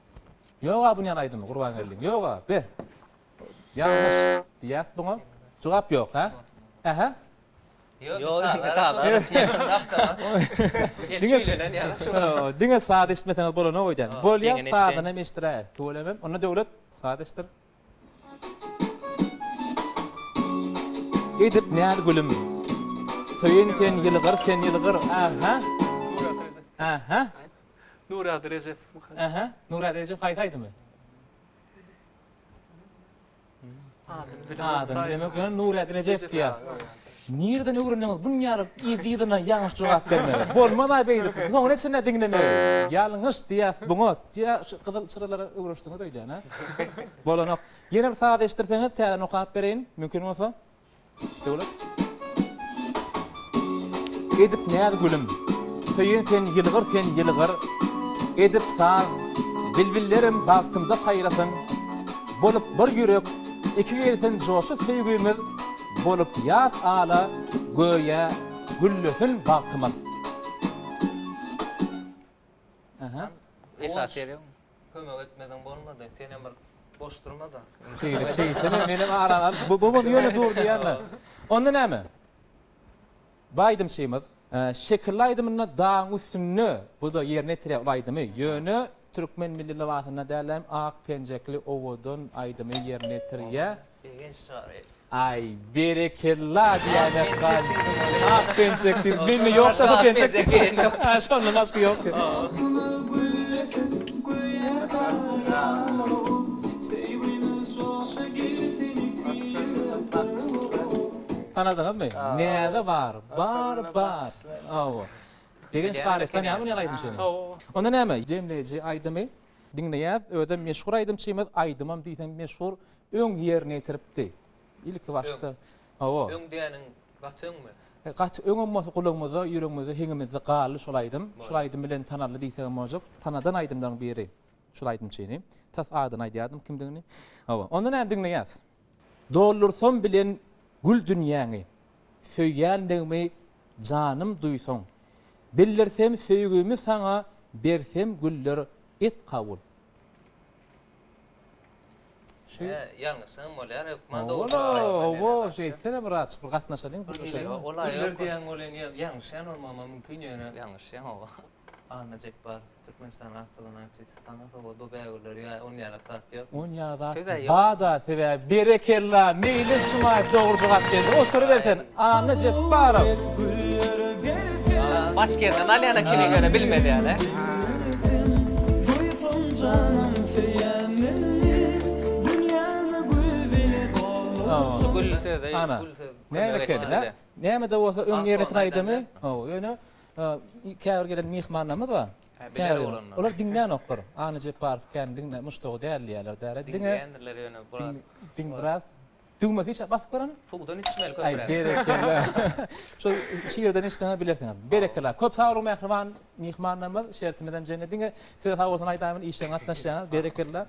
S1: Ýog-a bunýan aýdymy Gurbangeldiň. Ýog-a, be. Ýalňyş diýýäs buňa. Jogap ýok, hä? Ähä. Diňe saz eşitmeseňiz bolanok öýdýän. Bolýa, sazyny hem eşitdiräýeris. Tüwelemem. Onda Döwlet, saz eşitdir. Edip näz gülüm. Söýen sen ýylgyr, sen ýylgyr. Ähä. Ähä.
S4: Nurýagdy Rejepow.
S1: Ähä. Nurýagdy Rejepow haýsy aýdymy? Adyny bilemok, ýöne Nurýagdy Rejepow diýýär. Nireden öwrendiňiz bunýaly yzly-yzyna ýalňyş jogap bermegi? Bolmaz-aý beýdip, soňuna çenli diňlemeli. Ýalňyş diýýäs buňa. Ýa şu gyzyl çyralara öwrenişdiňiz öýdýän, a? Bolanok. Ýene bir saz eşitdirseňiz, täzeden okap bereýin, mümkin bolsa. Döwlet. Edip näz gülüm, söýen sen ýylgyr sen ýylgyr, Edip saz, bilbillerim bagtymda saýrasyn, Bolup bir ýürek, iki gelsin joşa söýgimiz, Bolup ýaz ala, göýä güllesin bagtymyz. Aha.
S2: Esasy ýeri Kömek etmeseň bolmady. Senem bir boş durma-da.
S1: Şeýle şeýtsene menem arany alyp bu bolmasa ýöne dur diýýärler. Onda näme? Bu aýdymçymyz Şekilli aýdymynda dagyň üstünde bu-da ýerine ýetirýär ol aýdymy. Ýöne türkmen milli lybasynda dälem ak penjekli owadan aýdymy ýerine ýetirýär.
S2: Begenç Çaryýew.
S1: Aý berekella diýäýmek gal. Ak penjek diýip mende ýokda şo penjek. Ha şondan başga ýok. Tanadyňyzmy? Näze bar, bar, bar. Hawa. Begenç Şalyýew tanýarmy ol aýdymçyny?
S4: Hawa.
S1: Onda näme, jemleýji aýdymy diňleýäs. Özem meşhur aýdymçymyz, aýdymam diýseň meşhur. Öň ýerine ýetiripdi. Ilki başda. Hawa.
S2: Öň diýeniň gaty öňmi?
S1: Gaty öňem bolsa gulagymyzda, ýüregimizde, heňimizde galdy şol aýdym. Şol aýdym bilen tanaldy diýsegem boljak. Tanadan aýdymlaryň biri şol aýdymçyny. Tas adyny aýdýardym kimdigini. Hawa. Onda näme diňleýäs? Doldursam bilen gül dünýäňi, Söýýänligimi janym duýsaň. Bildirsem söýgimi saňa Bersem güller et kabul.
S2: Şu ýalňyşsam bolýar hökman dogry.
S1: Hawa, şeýtsene bir azjyk bir gatnaşalyň, gürleşeliň.
S2: Güller diýen welin ýalňyşýan bolmagym mümkin ýöne ýalňyşýan hawa. Anna Jepbarow Türkmenistanyň atgazanan artisti saňa sowgat bu bägüller ýa on ýalak zat ýok.
S1: On ýaly zat bada sebäbi berekella Meýlis Jumaýew dogry jogap berdi. Oturyber sen Anna Jepbarow.
S2: Baş gerden alýan ekeni ýöne bilmez ýaly. Şu gül sözi, gül söz kömek etdi.
S1: Näme-de bolsa öň ýerine aýdymy, ýöne käbir gelen myhmanlarymyz bar.
S2: Biler oglanlar.
S1: Olar diňlänoklar. Anna Jepbarow kän diňle, muşdagy däl diýýärler däl.
S2: Diňleýändirler ýöne biraz.
S1: Diň biraz. Düwmesi hiç basyp göreni?
S2: Suwdan içmeli köpräk.
S1: Aý berekella. Şu şireden içseňiz bilersiňiz. Berekella. Köp sag boluň mähriban myhmanlarymyz. Şertimizem jenne diňe size sag bolsun aýdaýmyn işjeň gatnaşýaňyz. Berekella.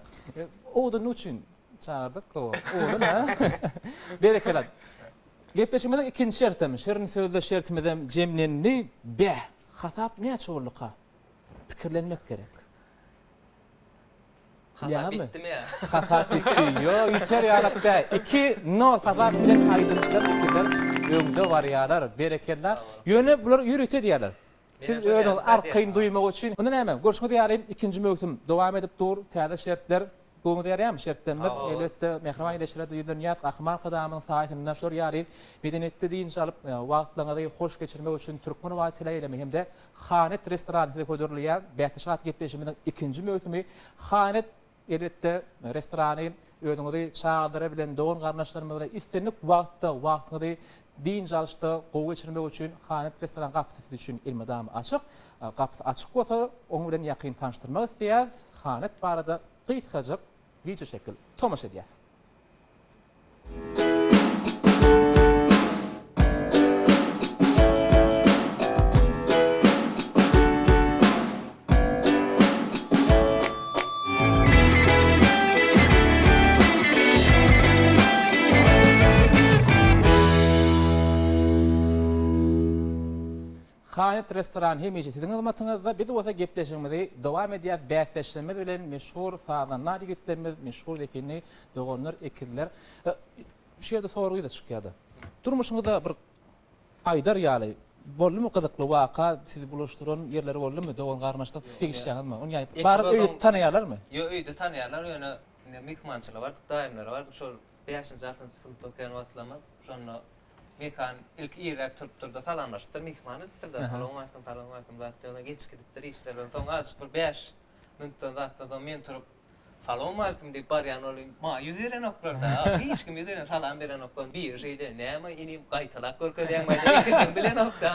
S1: Owadan üçin çagyrdyk. Owadan ha. Berekella. Gepleşigimiziň ikinji şertem, şirin sözle şertimizem jemlendi. Beh, hasap näçe bolduka? Pikirlenmek gerek.
S2: Hasap bitdimi ýa?
S1: Hasap bitdi. Ýok, ýiter ýalak däl. 2 nol hasap bilen aýdymçylar ikizler öňde barýarlar. Berekella. Ýöne bular ýörite edýärler. Siz özüňizi arkaýyn duýmak üçin. Onda näme, görşüňiz ýaly ikinji möwsüm dowam edip dur. Täze şertler. Göwnüňize ýaraýarmy şertlerimiz? Elbetde, mähriban ildeşlere-de ýüzlenýäris. Gahryman Arkadagymyzyň saýasynda şular ýaly medeniýetli dynç alyp, wagtlaryňyzy hoş geçirmek üçin Türkmen howa teleýaýlymy hem-de Hanet restorany size hödürleýär. Bäsleşik atly gepleşigimiziň ikinji möwsümi Hanet, elbetde, restorany özüňizi çagalar bilen, dogan-garyndaşlarymyz bilen islendik wagtda wagtyňyzy dynç alyşda gowy geçirmek üçin Hanet restorany gapysy siz üçin elmydama açyk. Gapysy açyk bolsa, oň bilen ýakyn tanyşdyrmak isleýäris. Hanet barada gysgajyk wideoşekil tomaşa edýäs. Haýat restoran hemişe siziň hyzmatyňyzda. Biz bolsa gepleşigimizi dowam edýäs. Bäsdeşlerimiz bilen meşhur sazandar ýigitlerimiz, meşhur zehinli doganlar, ekizler. Şu ýerde sorag ýüze çykýar-da. Durmuşyňyzda bir aýdar ýaly boldumy gyzykly waka, sizi bulaşdyran ýerleri boldumy, dogan-garyndaşlar degişýäňizmi? Ony ýaýyp, baryp öýde tanaýarlarmy?
S2: Ýok, öýde tanaýarlar, ýöne indi myhmançylyga bardyk, daýymlara bardyk, şol bäşinji, altynjy synpda okaýan wagtlarymyz. Şonda Mekan ilki irräk turupdyr-da, salamlaşypdyr, myhman edipdir-de, Salowmaleýkim, salowmaleýkim zat diýip, ondan geç gidipdir işlerden. Soň azajyk bir bäş minutdan zatdan soň men turup, Salowmaleýkim diýip barýan ol maňa ýüz berenoklar-da. Hiç kim ýüz beren, salam berenoklar. Biri şeýde, Näme inim, gaýtalap görkezýäňmi? Ekizdigiňi bilenok-da.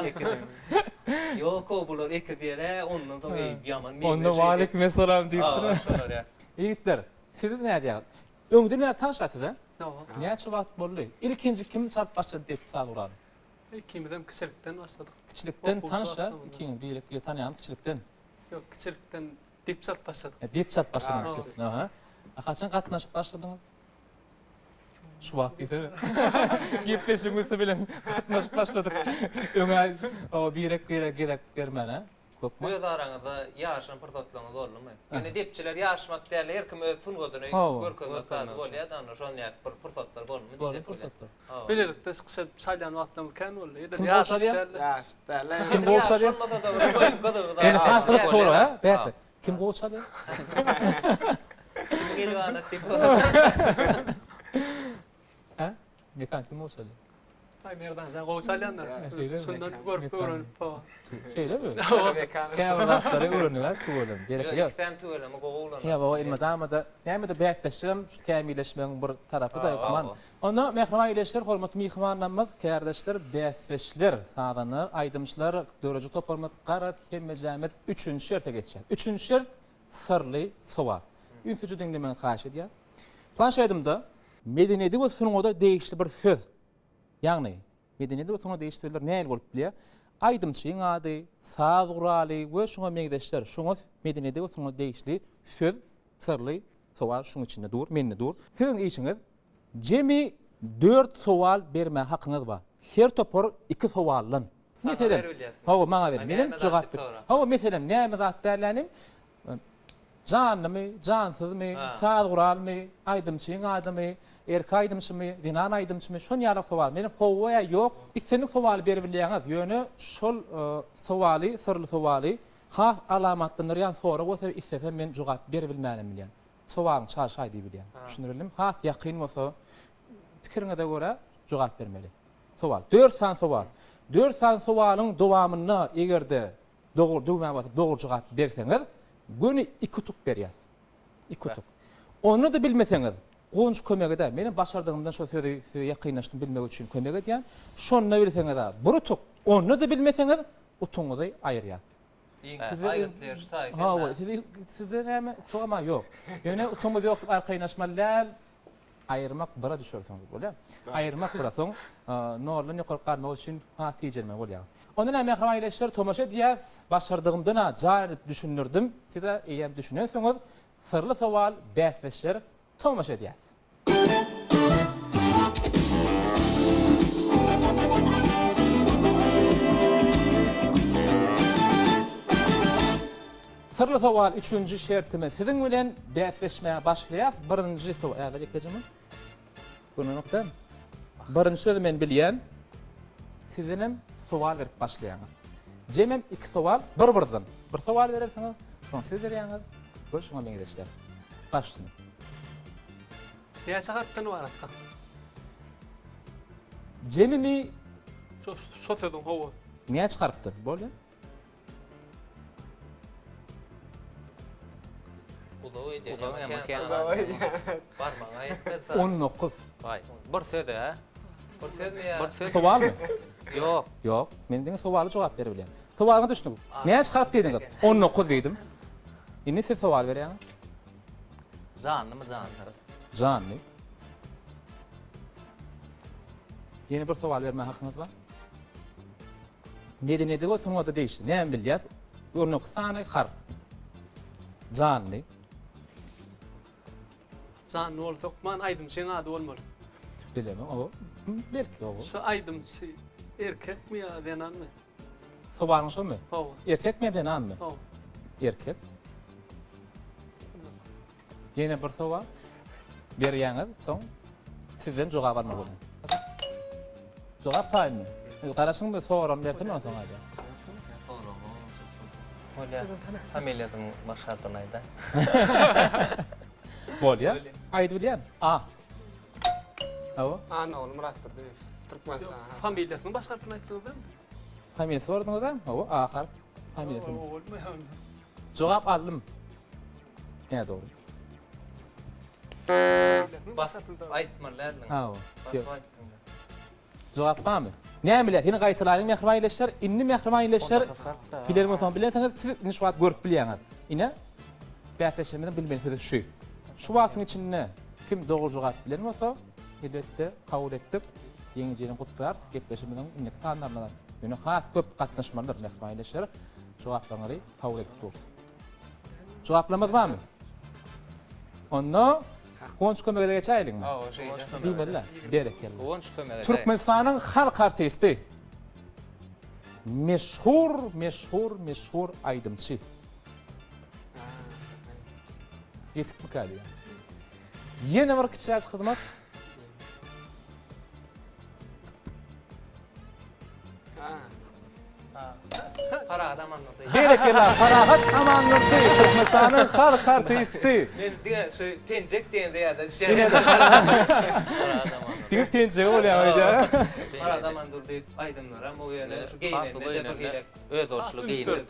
S2: Ýok-ow, bular ekiz diýer-ä, ondan soň eý, ýaman meňzeş.
S1: Onda waleýkimessalam diýipdir.
S2: Hawa, şolar ýa.
S1: Ýigitler, siz nädýäňiz? Öňden bäri tanyş-a siz-ä?
S4: Hawa.
S1: Näçe wagt boldy? Ilkinji kim çalyp başlady depdi saz guraly?
S4: Ikimizem kiçilikden başladyk.
S1: Kiçilikden tanyş-a? Ikiňiz birek-biregi tanýaňyz kiçilikden.
S4: Ýok, kiçilikden dep çalyp başladyk.
S1: Dep çalyp başladyňyz kiçilikden. Aha. A haçan gatnaşyp başladyňyz? Şu wagt diýsene. Gepleşigiň üsti bilen gatnaşyp başladyk. Öňe birek-birege gezek bermän-ä? Köpmi?
S2: Öz araňyzda ýaryşan pursatlaryňyz boldumy? Ýöne depçiler ýaryşmak däl, her kim öz sungatyny görkezmek zady bolýar-da onda şon ýaly bir pursatlar boldumy
S1: diýjek bolýan. Boldy
S4: pursatlar. Bilelikde çykyş edip çalýan wagtlarymyz kän boldy. Edil
S1: Kim gol çalýar?
S3: Ýaryşyp däl-de.
S1: Kim gol çalýar?
S2: Ýaryşylmasa-da bir toýuň gyzygy zady.
S1: Ýöne has gyzyk sorag hä? Bähbit. Kim gol çalýar?
S2: Kimiň eli ganat diýip.
S1: Hä? Mekan kim gol çalýar?
S4: Aý Merdanjan gowy çalýandyr.
S1: Şeýlemi?
S4: Şundan görüp öwrenip hawa.
S1: Şeýlemi? Käbir zatlary öwrendiň-ä tüweleme. Berekella.
S2: Ýok, ikisem tüweleme gowy oglanlar.
S1: Ýa baba elmydama-da näme-de bäsleşigem şu kämilleşmegiň bir tarapy-da hökman. Onda mähriban ildeşler, hormatly myhmanlarymyz, kärdeşler, bäsdeşler, sazandalar, aýdymçylar, dörediji toparymyz garaz hemmejämiz üçünji şerte geçýäs. Üçünji şert syrly sowal. Ünsüje diňlemegiňizi haýyş edýän. Planşedimde medeniýete we sungata degişli bir söz, ýagny medeniýete we sungata degişli sözler nähili bolup bilýär? Aýdymçyň ady, saz guraly we şuňa meňzeşler, şuňa medeniýete we sungata degişli söz, syrly sowal şuň içinde dur, mende dur. Siziň işiňiz jemi dört sowal bermäge hakyňyz bar. Her topar iki sowaldan. Meselem, hawa, maňa ber. Menem jogap ber. Hawa, meselem, näme zat dällänim? Janlymy, jansyzmy, saz guralmy, aýdymçyň adymy, erkek aýdymçymy, zenan aýdymçymy, şon ýaly sowal. Menem hawa ýa ýok, islendik sowaly beribilýäňiz, ýöne şol sowaly, syrly sowaly has alamatlandyrýan sorag bolsa islesem men jogap beribilmänem bilýän. Sowalyňy çalşaý diýibilýän. Düşündirildimi? Has ýakyn bolsa pikiriňize görä jogap bermeli. Sowal. Dört sany sowal. Dört sany sowalyň dowamynda eger-de Dogry düwmä basyp dogry jogap berseňiz göni iki utuk berýäs. Iki utuk. Onda-da bilmeseňiz Guwanç kömek edä. Menem başardygymdan şo sözi size ýakynlaşdym bilmek üçin kömek edýän. Şonda bilseňiz-ä bir utuk, onda-da bilmeseňiz utugyňyzy aýyrýas.
S2: Iň aýgytly ýeri şu taýy.
S1: Hawa, sizi sizde näme utugam-a ýok. Ýöne utugymyz ýok diýip arkaýynlaşmaly däl. Aýyrmak bira düşersiňiz bolýa. Aýyrmak bira soň noldan ýokaryk galmak üçin has tijenmeli bolýar. Onda näme mähriban ildeşler tomaşa edýäs. Başardygymdan-a jan edip düşündirdim. Siz-ä eýýäm düşünensiňiz. Syrly sowal bäsdeşler tomaşa edýäs. Syrly sowal üçünji şertimiz siziň bilen bäsleşmäge başlaýas. Birinji sowal häzir ýekejemi? Görnenok däl. Birinji sözi men bilýän. Sizdenem sowal berip başlaýaňyz. Jemem iki sowal bir-birden. Bir sowal berersiňiz, soň siz berýäňiz we şuňa meňzeşler. Baş üstüne.
S4: Näçe harpdan ybaratka?
S1: Jemimi
S4: Şo şo sözüň hawa.
S1: Näçe harpdan? Bolýar.
S2: Uzak öýdýän. Uzak emma kän. Barmagyňa ýetmez.
S1: 19.
S2: Waý, bir söz hä? Bir sözmi ýa? Bir söz.
S1: Sowalmy?
S2: Ýok.
S1: Ýok. Men diňe sowaly jogap berip bilýän. Sowalyňa düşdüň. Näçe harp diýdiňiz? 19 diýdim. Indi siz sowal berýäňiz.
S2: Janlymy jansyz?
S1: Janly. Ýene bir sowal bermäge hakyňyz bar. Medeniýete we sungata degişli näme bilýäs? Örnek sany harp. Janly.
S4: Janly bolsa hökman aýdymçyň ady bolmaly.
S1: Bilemok, o belki o.
S4: Şu aýdymçy erkekmi ýa zenanmy?
S1: Sowalyň şomy?
S4: Hawa.
S1: Erkekmi ýa zenanmy?
S4: Hawa.
S1: Erkek. Ýene bir sowal berýäňiz, soň sizden jogap almak bolýar. Jogap taýynmy? Garaşyň bir soram bersin, onsoň soň aýdar.
S2: Bolýar. Familiýasynyň baş harpyny aýdaý.
S1: Bolýar. Aýdyp bilýän. A. Hawa.
S3: Annaguly Myratdurdyýew. Türkmenistan.
S4: Familiýasynyň baş harpyny aýtdyňyz dälmi?
S1: Familiýasy soradyňyz-a? Hawa, A harp. Familiýasy. Jogap aldym. Nädogry.
S2: Basyp aýtmaly däldiň.
S1: Hawa.
S2: Basyp aýtdyň.
S1: Jogap barmy? Näme biler? Ýene gaýtalaýlyň mähriban ildeşler. Indi mähriban ildeşler bilen bolsaňyz bilersiňiz, siz indi şu wagt görüp bilýäňiz. Ine bäsdeşlerimiziň bilmeli sözi şu. Şu wagtyň içinde kim dogry jogap bilen bolsa, elbetde kabul etdik. Ýeňijini gutlarys. Gepleşigimiziň indiki sanlarynda ýöne has köp gatnaşmalydyr mähriban ildeşler. Jogaplaryňyzy kabul edip durus. Jogaplarymyz barmy? Onda Guwanç kömege geçäýeliňmi?
S2: Hawa, şeýle.
S1: Diýmeli-dä. Berekella.
S2: Guwanç kömege.
S1: Türkmenistanyň halk artisti. Meşhur, meşhur, meşhur aýdymçy. Ýetikmikä diýýän. Ýene bir kiçiräk hyzmat.
S2: Parahat Amandurdy.
S1: Berekella, Parahat Amandurdy, Türkmenistanyň halk artisti.
S2: Men diňe şu penjek diýende ýada düşýär.
S1: Diňe penjegi bolýar öýdýär.
S2: Parahat Amandurdy aýdymlaram o ýöne şu geýnende-de bir hili
S6: Özboluşly geýnip.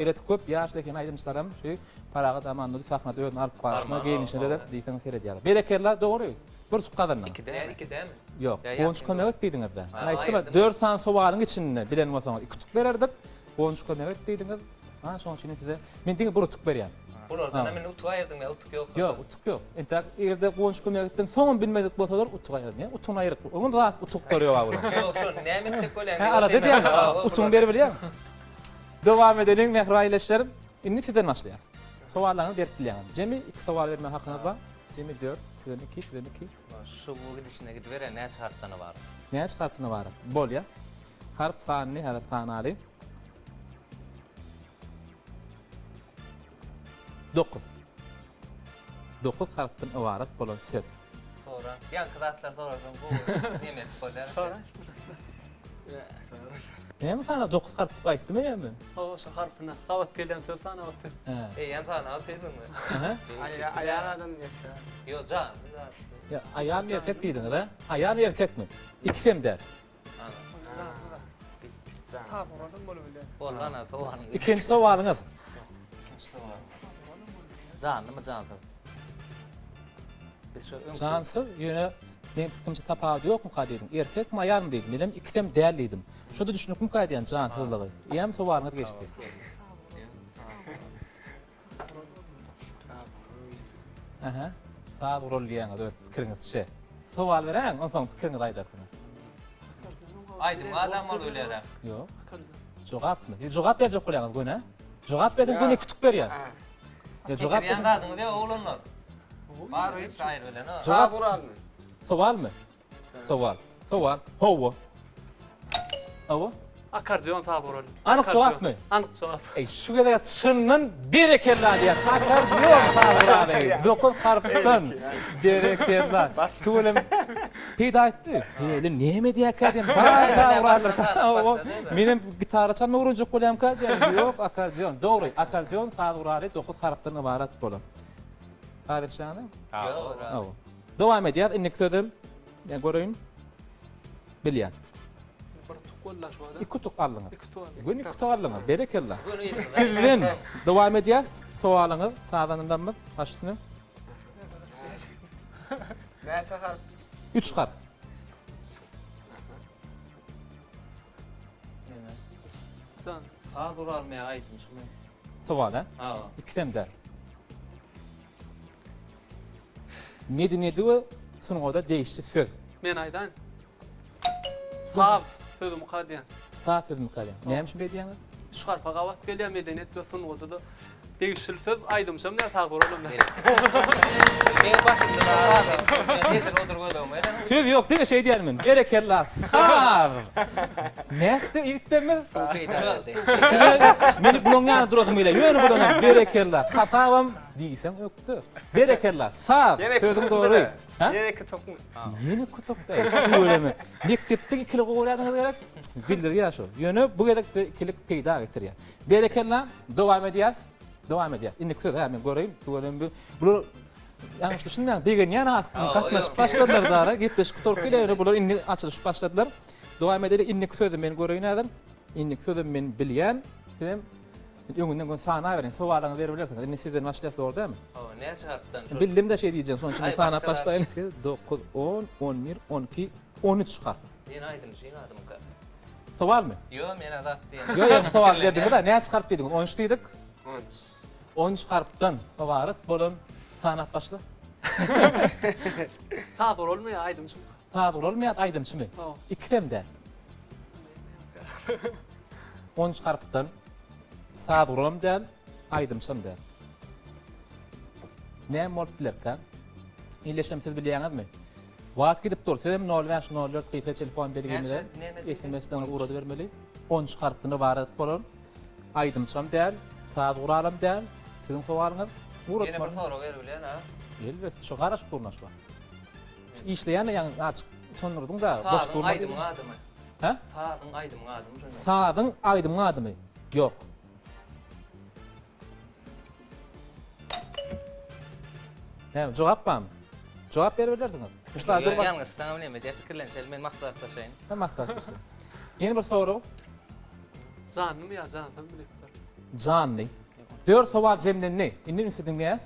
S1: Elet köp ýaş zehin aýdymçylaram şu Parahat Amandurdy sahnada özüni alyp barşyna, geýnişine-de diýseň seredýärler. Berekella, dogry. Bir utuk gazandyň.
S2: Iki däl, iki dälmi?
S1: Ýok, Guwanç kömek et diýdiňiz-dä. Men aýtdym-a, dört sany sowalyň içinde bilen bolsaňyz iki utuk bererdik. Guwanç kömek et diýdiňiz. Ha, şonuň üçin size men diňe bir utuk berýän.
S2: Bulardan hem indi utuk aýyrdyň ýa utuk ýok.
S1: Ýok, utuk ýok. Entäk eger-de Guwanç kömek etden soňam bilmedik bolsalar utuk aýyryn. Ýa utugyny aýyryp, oňam zat utuklary ýok-a bularyň.
S2: Ýok, şony näme etjek bolýaň
S1: diýip. Alada edýäň, utugyny beribilýäň. Dowam edeliň, mähriban ildeşlerim. Indi sizden başlaýas. Sowallaryňyzy berip bilýäňiz. Jemi iki sowal bermek hakyňyz bar. Jemi dört, sizden iki, sizden iki.
S6: Şu bu gidişine gidiberýär, näçe harpdan ybarat?
S1: Näçe harpdan ybarat? Bolýar. Harp sanyny häzir sanaly. Dokuz. Dokuz harpdan ybarat bolan söz.
S2: Sora. Ýaňky zatlary sorasaň gowy neme edip bolýar.
S4: Sora.
S1: Näme sana dokuz harp diýip aýtdym eýýäm men.
S4: Hawa şo harpyna gabat gelýän söz sanap otyr.
S1: Hä.
S2: Eýýäm sanap otyrsyňmy?
S1: Aha.
S3: Aýal adam erkek.
S2: Ýok janly zat.
S1: Ýa aýalmy erkek diýdiňiz a? Aýalmy erkekmi? Ikisem däl.
S6: Boldy ana sowalyň.
S1: Ikinji sowalyňyz.
S6: Ikinji sowal. Janlymy jansyz? Biz şu öňki
S1: Jansyz ýöne meň pikirimçe tapawudy ýokmyka diýdim. Erkekmi aýalmy diýdim. Menem ikisem däl diýdim. Şo-da düşnüklimikä diýýän jansyzlygy. Eýýäm sowalyňyz geçdi. Aha. Saz gural diýýäňiz öz pikiriňizçe. Sowal beräýiň, onsoň pikiriňizi aýdarsyňyz.
S2: Aýdym adam bolup ölýär-ä.
S1: Ýok. Jogapmy? Siz jogap berjek bolýaňyz göni, hä? Jogap berseň göni kütük berýän. Ýa jogap
S2: Bitirýän zadyňyz ýok oglanlar. Bar hiç aýry bilen.
S1: Jogap
S3: Saz guralmy?
S1: Sowalmy? Sowal. Sowal. Hawa. Hawa.
S4: Akkordeon saz guraly.
S1: Anyk jogapmy?
S4: Anyk jogap.
S1: Eý, şu gezek çyndan berekella diýýär. Akkordeon saz guraly. Dokuz harpdan. Berekella. Tüweleme. Peýda etdi. Heli näme edýärkä diýen. Baý saz guraly. Menem gitara çalmak öwrenjek bolýamka diýen. Ýok, akkordeon. Dogry, akkordeon saz guraly dokuz harpdan ybarat bolan. Häzir şany?
S2: Ýok.
S1: Dowam edýär. Indiki sözüm men göreýin. Bilýän.
S4: Bir utuk boldy şu wada.
S1: Iki utuk aldyňyz.
S4: Iki utuk aldyk.
S1: Gün iki utuk aldyňyz. Berekella.
S2: Gün yzyňyza.
S1: Sizden dowam edýär. Sowalyňyz sazandalarymyz baş üstüne.
S3: Näçe harp?
S1: Üç harp.
S4: Jan.
S2: Saz guralmy ýa aýdymçymy?
S1: Sowal, ha?
S2: Hawa.
S1: Ikisem däl. Medeniýeti we sungata degişli söz.
S4: Men aýdaýyn. Saz sözümi kadýan.
S1: Saz sözümi kadýan. Näme üçin beýdýäňiz?
S4: Üç harpa gabat gelýär medeniýet we sungata-da degişli söz. Aýdymçam däl, saz guralam däl.
S2: Meň başymda saz diýip, men edil odur göz öňüme gelen.
S1: Söz ýok, diňe şeý diýýän men. Berekella, saz! Nätdi ýigitlerimiz?
S6: Suw peýda berdi.
S1: Meni bulaň ýanynda durasym gelýär. Ýöne bulaň berekella. Hasabam diýseň ökde. Berekella. Saz. Sözüň dogry. Ha?
S3: Ýene iki tokmy.
S1: Ýene iki tok däl. Tüweleme. Mekdepde ikilik gowy görýärdiňiz gerek? Bildirýär şo. Ýöne bu gezek size ikilik peýda getirýär. Berekella. Dowam edýäs. Dowam edýäs. Indiki söz hä men göreýin. Tüweleme bu. Bular ýalňyş düşünmäň. Begenýän has gatnaşyp başladylar dara. Gepleşik gutaryp gelýär. Ýöne bular indi açylyşyp başladylar. Dowam edeli. Indiki sözi men göreýin häzir. Indiki sözem men bilýän. Sizem öňünden göni sanaberiň. Sowalyňyzy berip bilersiňiz. Indi sizden başlaýas dogry dälmi?
S2: Hawa, näçe harpdan şol?
S1: Bildim-de şeý diýjegini, şonuň üçin men sanap başlaýyn. 9, 10, 11, 12, 13 harp.
S2: Men aýdymçyň adymyka?
S1: Sowalmy?
S2: Ýok, men azat diýen.
S1: Ýok, ýok, sowal berdiňiz-ä. Näçe harp diýdiňiz? 13 diýdik.
S3: 13.
S1: 13 harpdan ybarat bolan sanap başla.
S4: Saz guralmy ýa aýdymçymy?
S1: Saz guralmy ýa aýdymçymy?
S4: Hawa.
S1: Ikisem däl. 13 harpdan saz guralam däl, aýdymçam däl. Näme bolup bilerkä? Illeşem siz bilýäňizmi? Wagt gidip dur. Sizem 05 04 gysga telefon belgimize SMS-den ugradybermeli. 13 harpdan ybarat bolan aýdymçam däl, saz guralam däl. Siziň sowalyňyz
S2: Ýene bir sorag berip bilýän, ha?
S1: Elbetde, şu garaşyp durun şu wagt. Işleýän ýaňy açyk utandyrdyň da, boş
S2: Sazyň
S1: durma
S2: aýdymyň adymy?
S1: Hä?
S2: Sazyň aýdymyň adymy şonda?
S1: Sazyň aýdymyň adymy? Ýok. Näme, jogap barmy? Jogap berip bilersiňiz.
S6: Ýok, ýalňyşsaňam näme diýip pikirlenşeli, men maslahatlaşaýyn.
S1: Sen maslahatlaşaý. Ýene bir sorag.
S4: Janlymy ýa jansyzmy diýipdir.
S1: Janly. Dört sowal jemlendi. Indi ünsli diňleýäs.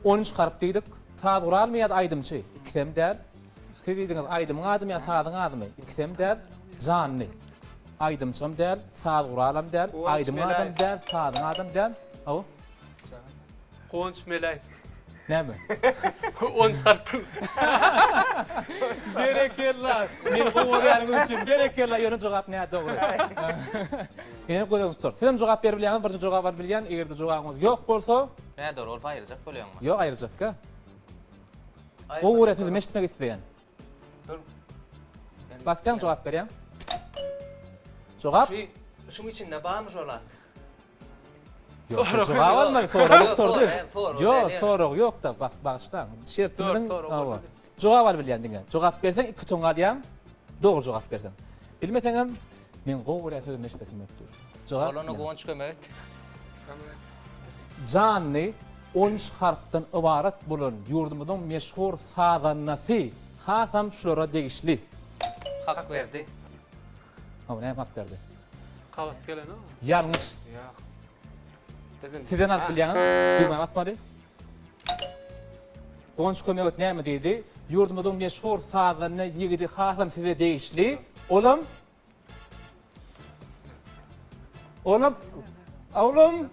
S1: 13 harp diýdik. Saz guralmy ýa-da aýdymçy? Ikisem däl. Siz diýdiňiz aýdymyň adymy ýa sazyň adymy? Ikisem däl. Janly. Aýdymçam däl, saz guralam däl, aýdymyň adam däl, sazyň adam däl. Hawa.
S4: Guwanç Meläýew.
S1: Näme?
S4: On çarpyl.
S1: Berekella. Meni gowy görýäniňiz üçin berekella. Ýöne jogap nädogry. Ýene göz öňünde tutar. Sizem jogap berip bilýäňiz, birje jogap alyp bilýän. Eger-de jogabyňyz ýok bolsa,
S6: Nädogry bolsa aýyrjak bolýaňmy?
S1: Ýok, aýyrjakka. Gowy görýän sözümi eşitmek isleýän.
S2: Dur.
S1: Basýaň jogap berýäň. Jogap?
S2: Şu şuň içinde barmy şol at?
S1: Ýok, jogap almaly, sorag gutardy. Ýok, sorag ýok-da, bak, bagyşlaň. Şertimiziň jogap alyp bilýän diňe. Jogap berseň iki utugyňy alýaň. Dogry jogap berseň. Bilmeseňem men gowy görýän sözümi eşidesim gelip dur.
S6: Jogap. Bolany Guwanç kömek et.
S1: Janly on üç harpdan ybarat bolan ýurdumyzyň meşhur sazandasy hasam şulara degişli.
S6: Hakberdi.
S1: Hawa, näme Hakberdi?
S4: Gabat gelenok.
S1: Ýalňyş.
S3: Ýok.
S1: Sizden alyp bilýäňiz. Düwmä basmaly. Guwanç kömek et näme diýdi? Ýurdumyzyň meşhur sazanda ýigidi hasam size degişli. Olam Olam Olam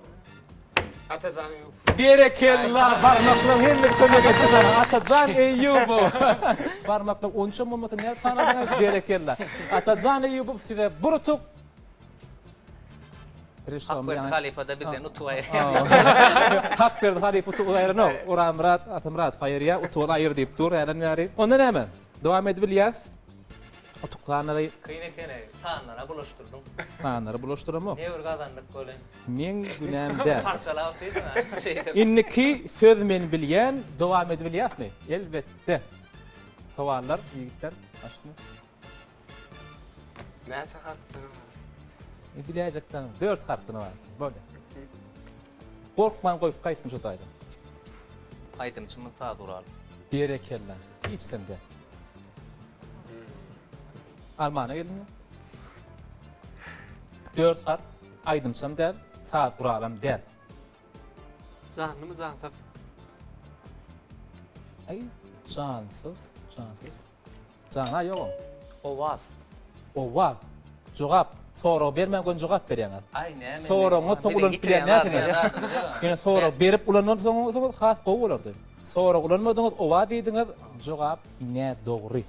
S3: Atajan Eýýubow.
S1: Berekella barmaklaň hemme kömek etdi sana. Atajan Eýýubow. Barmaklaň onça bolmasa nädip sanadyňyz? Berekella. Atajan Eýýubow size bir utuk.
S6: Hakberdi halypa-da bizden utuk aýyrýar.
S1: Hakberdi halypa utuk aýyranok. Orazmyrat Atamyradow aýyrýar. Utugy aýyr diýip dur häzirden bäri. Onda näme? Dowam edibilýäs. Utuk sanlary
S2: Kyn ekeni, sanlara bulaşdyrdyň.
S1: Sanlary bulaşdyramok.
S2: Ne bir gazandyk welin.
S1: Meň günäm däl.
S2: Parçalap otyrdyň ha şeýdip.
S1: Indiki söz men bilýän, dowam edibilýäsmi? Elbetde. Sowallar ýigitler, başmy?
S3: Näçe harpdan ybarat?
S1: E, biläýjekden 4 harpdan ybarat. Bolýar. Gorkman goýup gaýtdym şu taýdan.
S6: Aýdymçymyz saz gural.
S1: Berekella. Hiç sende. Almana geldiňmi? 4 harp aýdymçam däl, saz guralam däl.
S4: Janlymy jansyz?
S1: Aý, jansyz, jansyz. Jana ýok oň.
S6: Owaz.
S1: Owaz. Jogap. Sorag bermän göni jogap berýäňiz.
S2: Aý näme?
S1: Soragyňyz soň ulanyp bilýän näsiňiz? Ýöne sorag berip ulanansoňyz has gowy bolardy. Sorag ulanmadyňyz, owaz diýdiňiz, jogap nädogry.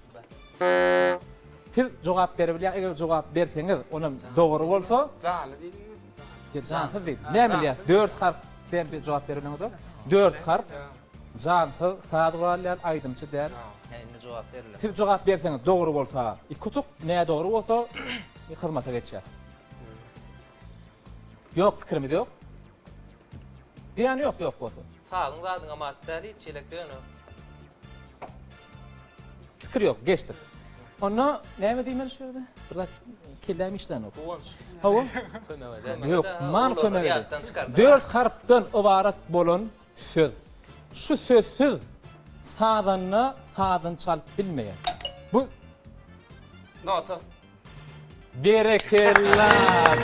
S1: Siz jogap beribilýäň, eger jogap berseňiz, onam dogry bolsa.
S3: Janly diýdiňmi?
S1: Jansyz diýdim. Näme bilýäs? Dört harp sen bir jogap bereniňizok. Dört harp. Jansyz, saz guralýan aýdymçy däl.
S6: Hä, indi jogap berildi.
S1: Siz jogap berseňiz dogry bolsa iki utuk, nädogry bolsa hyzmata geçýär. Ýok pikirimiz ýok. Zyýany ýok, ýok bolsa.
S2: Sazyň zadyňam at däl hiç ýelek ýöne.
S1: Pikir ýok, geçdik. Onda näme diýmeli şu ýerde? Bir zat kelläm işlänok.
S2: Guwanç.
S1: Hawa.
S6: Kömek eder.
S1: Hökman kömek eder. Dört harpdan ybarat bolan söz. Şu sözsüz sazanda sazyny çalyp bilmeýär. Bu
S3: Nota.
S1: Berekella,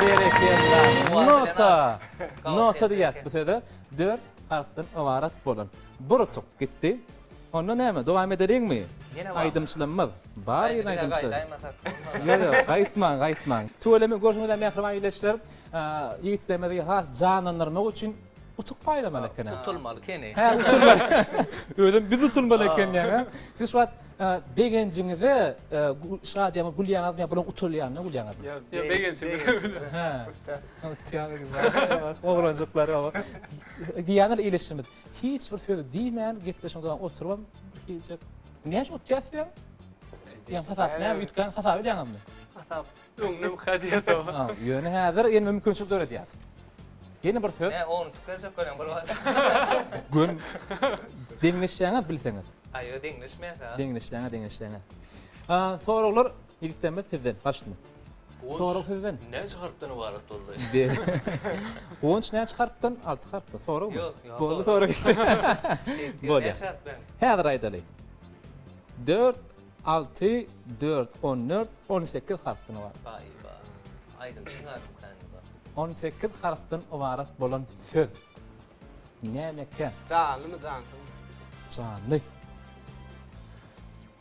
S1: berekella. Nota. Nota diýýär bu söze. Dört harpdan ybarat bolan. Bir utuk gitdi. Onda näme, dowam edeliňmi? Aýdymçylymyz. Bar ýene aýdymçylar. Ýok, ýok, gaýtmaň, gaýtmaň. Tüweleme görşüňiz mähriban ildeşler, ýigitlerimizi has janlandyrmak üçin utuk paýlamaly eken.
S6: Utulmaly ekeni.
S1: Hä, utulmaly. Özem biz utulmaly eken ýa. Siz şu wagt begenjiňize şadyýaňyz gülýäňizmi ýa bulaň utulýanyna gülýäňizmi?
S4: Ýok, begenjimize.
S1: Hä. Utýaňyz. Oglanjyklar. Diýýänler ildeşimiz. Hiç bir söz diýmän gepleşiň dowam oturybam hiç. Näçe utýas diýýäň? Diýen hasap näme üýtgän hasap edýäňizmi?
S4: Hasap öňden diýýär.
S1: Ýöne häzir ýene mümkinçilik döredýäs. Ýene bir söz.
S2: Ne onu tükerjek görýän bir wagt.
S1: Gün deňleşýäňiz bilseňiz.
S2: Aý ýo deňleşmeýäs ha.
S1: Deňleşýäňiz, deňleşýäňiz. Soraglar ýigitlerimiz sizden. Başla. Sorag sizden.
S6: Näçe harpdan ybarat boldy?
S1: Guwanç näçe harpdan? 6 harpdan. Soragmy?
S2: Ýok, ýok.
S1: Boldy sorag işte. Bolýar.
S2: Näçe harpdan?
S1: Häzir aýdaly. 4 6 4 14 18 harpdan ybarat.
S2: Baý ba. Aýdymçyň adymy kän bar.
S1: 18 harpdan ybarat bolan söz. Nämekä?
S3: Janlymy, jansyzmy?
S1: Janly.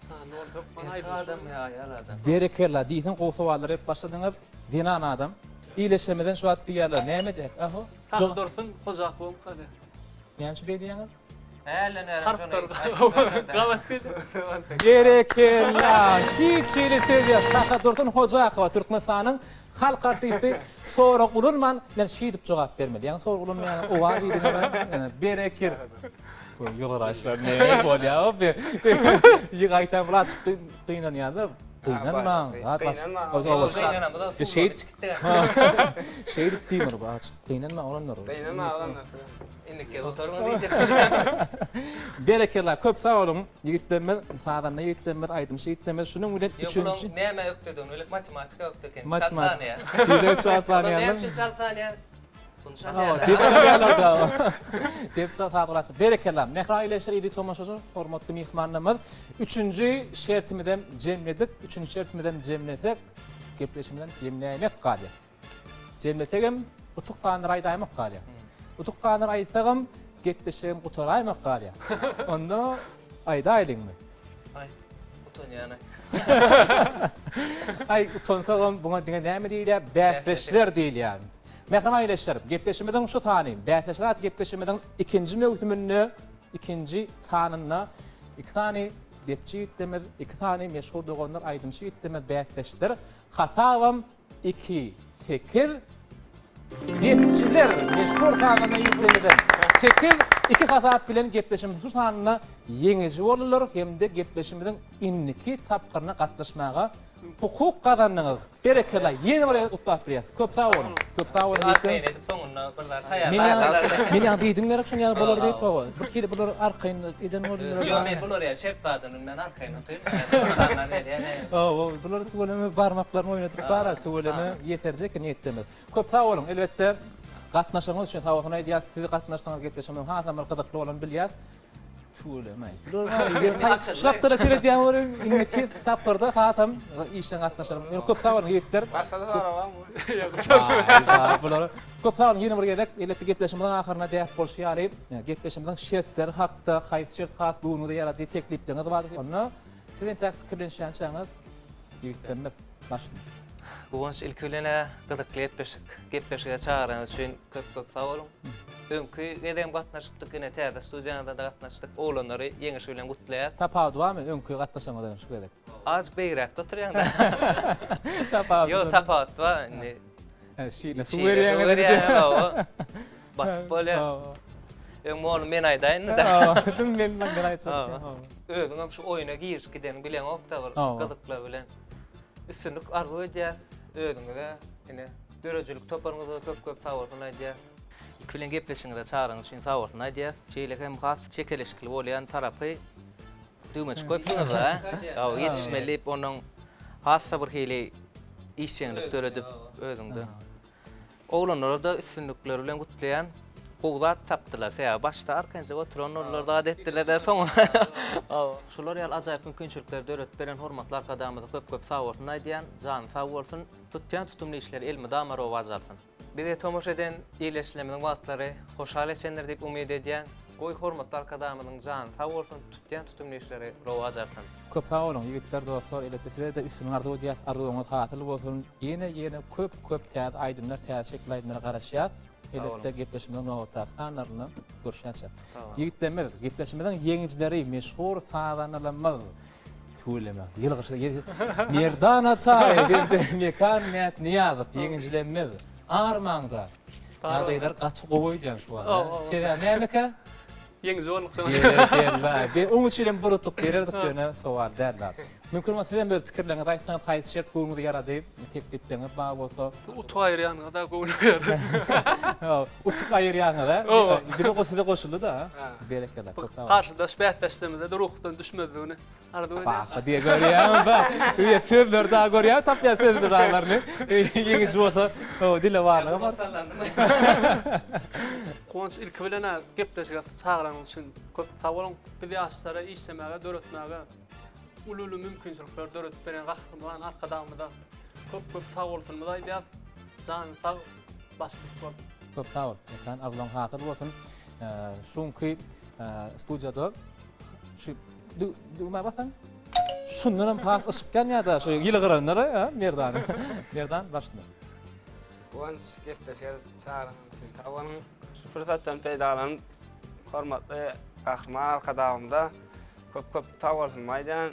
S4: Janly bolsa hökman
S2: Erkek
S4: aýdymçy
S2: adam ýa aýal adam?
S1: Berekella, diýseň gowy sowallar berip başladyňyz. Zenan adam. Ileşemizden şu wagt diýýärler. Näme edek? Aho.
S4: Sag dursun, Hojakowyň hany.
S1: Näme üçin beý diýýäňiz?
S2: Hälden bäri
S4: Harplar gabat geldi.
S1: Berekella! Hiç hili söz ýok. Sahadursun Hojakowa Türkmenistanyň halk artisti sorag ulanman, men şeýdip jogap bermeli. Ýagny sorag ulanmaýan owaz diýdiňiz. Berekir. Bu ýylgyraşlar ne bolýar? Ýyg aýtan bular açyp gynanýarlar. Gynanmaň.
S3: Gynanmaň.
S1: Şeýdip diýmeli bu açyk. Gynanmaň oglanlar.
S3: Gynanmaň oglanlar.
S2: Indiki oturma diýjek.
S1: Berekella köp sag boluň ýigitlerimiz, sazanda ýigitlerimiz, aýdymçy ýigitlerimiz. Şunuň bilen
S2: Ýok,
S1: üçünji
S2: bulaň näme ökdedigini bilip matematika ökde eken.
S1: Matematika.
S2: Çalt sanýar.
S1: Diýmek çalt sanýarlar.
S2: Näme üçin çalt sanýar? Bunu
S1: çalýarlar. Dep çalýarlar da. Dep çal saz Berekella. Mähriban ildeşler, eziz tomaşaçylar, hormatly myhmanlarymyz. Üçünji şertimizem jemledik. Üçünji şertimizem jemlesek, gepleşigimizem jemläýmek galýar. Jemlesegem utuk sanlary aýdaýmak galýar. Utuk sanlary aýtsagam gepleşigem gutaraýmak galýar. Onda aýdaýlyňmy?
S2: Aý, utanýan-aý.
S1: Aý, utansagam buňa diňe näme diýilýär? Bäsdeşler diýilýär. Mähriban ildeşler, gepleşigimiziň şu sany, Bäsdeşler atly gepleşigimiziň ikinji möwsüminde, ikinji sanynda iki sany depçi ýigitlerimiz, iki sany meşhur doganlar aýdymçy ýigitlerimiz bäsdeşler. Hasabam Iki, sekiz. Gepçiler meşhur sazanda ýigitlerimizden sekiz, iki hasap bilen gepleşigimiziň şu sanynda ýeňiji boldular hem-de gepleşigimiziň indiki tapgyryna gatnaşmaga hukuk gazandyňyz. Berekella, ýene bir gezek gutlap bilýäs. Köp sag boluň. Köp sag boluň.
S2: Arkaýyn edip soňunda bir zat taýýarlap.
S1: Men ýaňy diýdim gerek şuny ýaly bolar diýip hawa. Bir hili bular arkaýyn eden boldular.
S2: Ýok men bular ýaly şert zadyny men arkaýyn otyryn.
S1: Hawa bular tüweleme barmaklaryny oýnadyp bara tüweleme ýeterje eken ýetdemiz. Köp sag boluň elbetde gatnaşygyňyz üçin sag bolsun aýdýas. Siz gatnaşsaňyz gepleşigimiziň hasam bir gyzykly bolanyny bilýäs. Tüweleme. Şu gapdala seredýän boluň indiki tapgyrda hasam işjeň gatnaşalım. Ýöne köp sag boluň ýigitler.
S3: Başga-da sorag barmy?
S1: Bular köp sag boluň ýene bir gezek elbetde gepleşigimiziň ahyrynda däp bolşy ýaly gepleşigimiziň şertleri hakda haýsy şert has göwnüňize ýarady teklipleriňiz bar onda siz entäk pikirlenişýänçäňiz ýigitlerimiz başlyň.
S2: Guwanç ilki bilen-ä gyzykly gepleşik gepleşige çagyranyňyz üçin köp köp sag boluň. Öňki gezegem gatnaşypdyk ine täze studiýaňyzda-da gatnaşdyk. Oglanlary ýeňiş bilen gutlaýas.
S1: Tapawudy barmy öňki gatnaşanyňyzdan şu gezek?
S2: Azajyk beýigräkde oturýaň-da.
S1: Tapawudy.
S2: Ýok tapawut bar indi.
S1: Şile suw
S2: Şile suw
S1: berýäňiz.
S2: berýäňiz hawa. Basyp bolýar. Öň ony men aýdaýyn-da.
S1: Düm men men aýtjak.
S2: Özüňem şu oýuna girişip gideniňi bileňok-da bir gyzyklar bilen. Üstünlik arzuw edýäs özüňize, ine, döredijilik toparyňyza köp-köp sagbolsun aýdýas. Ilki bilen gepleşigiňize çagyryňyz üçin sagbolsun aýdýas. Şeýle hem has çekeleşikli bolýan tarapy düwmeçik goýupsyňyz-da, hawa, ýetişmeli diýip, ondan has-da bir hili işjeňlik döredip özüňde. Oglanlara-da üstünlikleri bilen gutlaýan. Gowy zat tapdylar. Sebäbi başda arkaýynjak oturan boldular, zat etdiler-de, soňra Şular ýaly ajaýyp mümkinçilikleri döredip beren hormatly Arkadagymyza köp-köp sagbolsun aýdýan. Jany sag bolsun. Tutýan tutumly işleri elmydama rowaç alsyn. Bize tomaşa eden ildeşlerimiziň wagtlary hoşal geçendir diýip umyt edýän. Goý hormatly Arkadagymyzyň jany sag bolsun, tutýan tutumly işleri rowaç alsyn.
S1: Köp sag boluň ýigitler dostlar elbetde sizede üstünlik arzuw edýäs arzuwyňyz hasyl bolsun ýene ýene köp köp täze aýdymlar täze şekilli aýdymlara garaşýas elbetde gepleşigimiziň nobatdaky sanlarynda görüşýänçä ýigitlerimiz gepleşigimiziň ýeňijileri meşhur sazandalarymyz tüweleme ýylgyryşy Merdan Ataýew hem-de Mekan Mätnyýazow ýeňijilerimiz armaňda ýagdaýlar gaty gowy öýdýän şu wagt sebäbi nämekä
S4: Ýeňiji bolduk
S1: Berekella. Be oň üçin hem bir utuk bererdik ýöne sowal däl zat. Mümkin bolsa siz hem öz pikirleriňizi aýtsaňyz, haýsy şert göwnüňize ýarady, teklipleriňiz bar bolsa.
S4: Utuk aýyrýanyňyz-a göwnüme ýarady.
S1: Utuk aýyrýanyňyz-a? Bize size goşuldy-da. Berekella. Köp sag boluň.
S4: Garşydaş bäsdeşlerimize-de ruhdan düşmezligini arzuw edýän.
S1: Bak, diýe görýäňmi bak. Öýe sözleri dagy görýäňmi tapýan sözleri daglaryny. Ýeňiji bolsa, dile barlygy bar.
S4: Guwanç ilki bilen-ä gepleşige çagyranyňyz üçin köp sag boluň. Biz ýaşlara işlemäge, döretmäge uly-uly mümkinçilikleri döredip berýän Gahryman Arkadagymyza köp-köp sag bolsunymyzy aýdýas. Jany sag, başy dik bolsun.
S1: Köp sag bol. Mekan arzuwlaň hasyl bolsun. Şuňky studiýada şu düwmä basaň şundan hem has yşyk ýanýar-da şu ýylgyranlar ha Merdan. Merdan başla.
S3: Guwanç gepleşige çagyranyň üçin sag boluň. Şu pursatdan peýdalanyp hormatly Gahryman Arkadagymyza köp-köp sag bolsun aýdýan.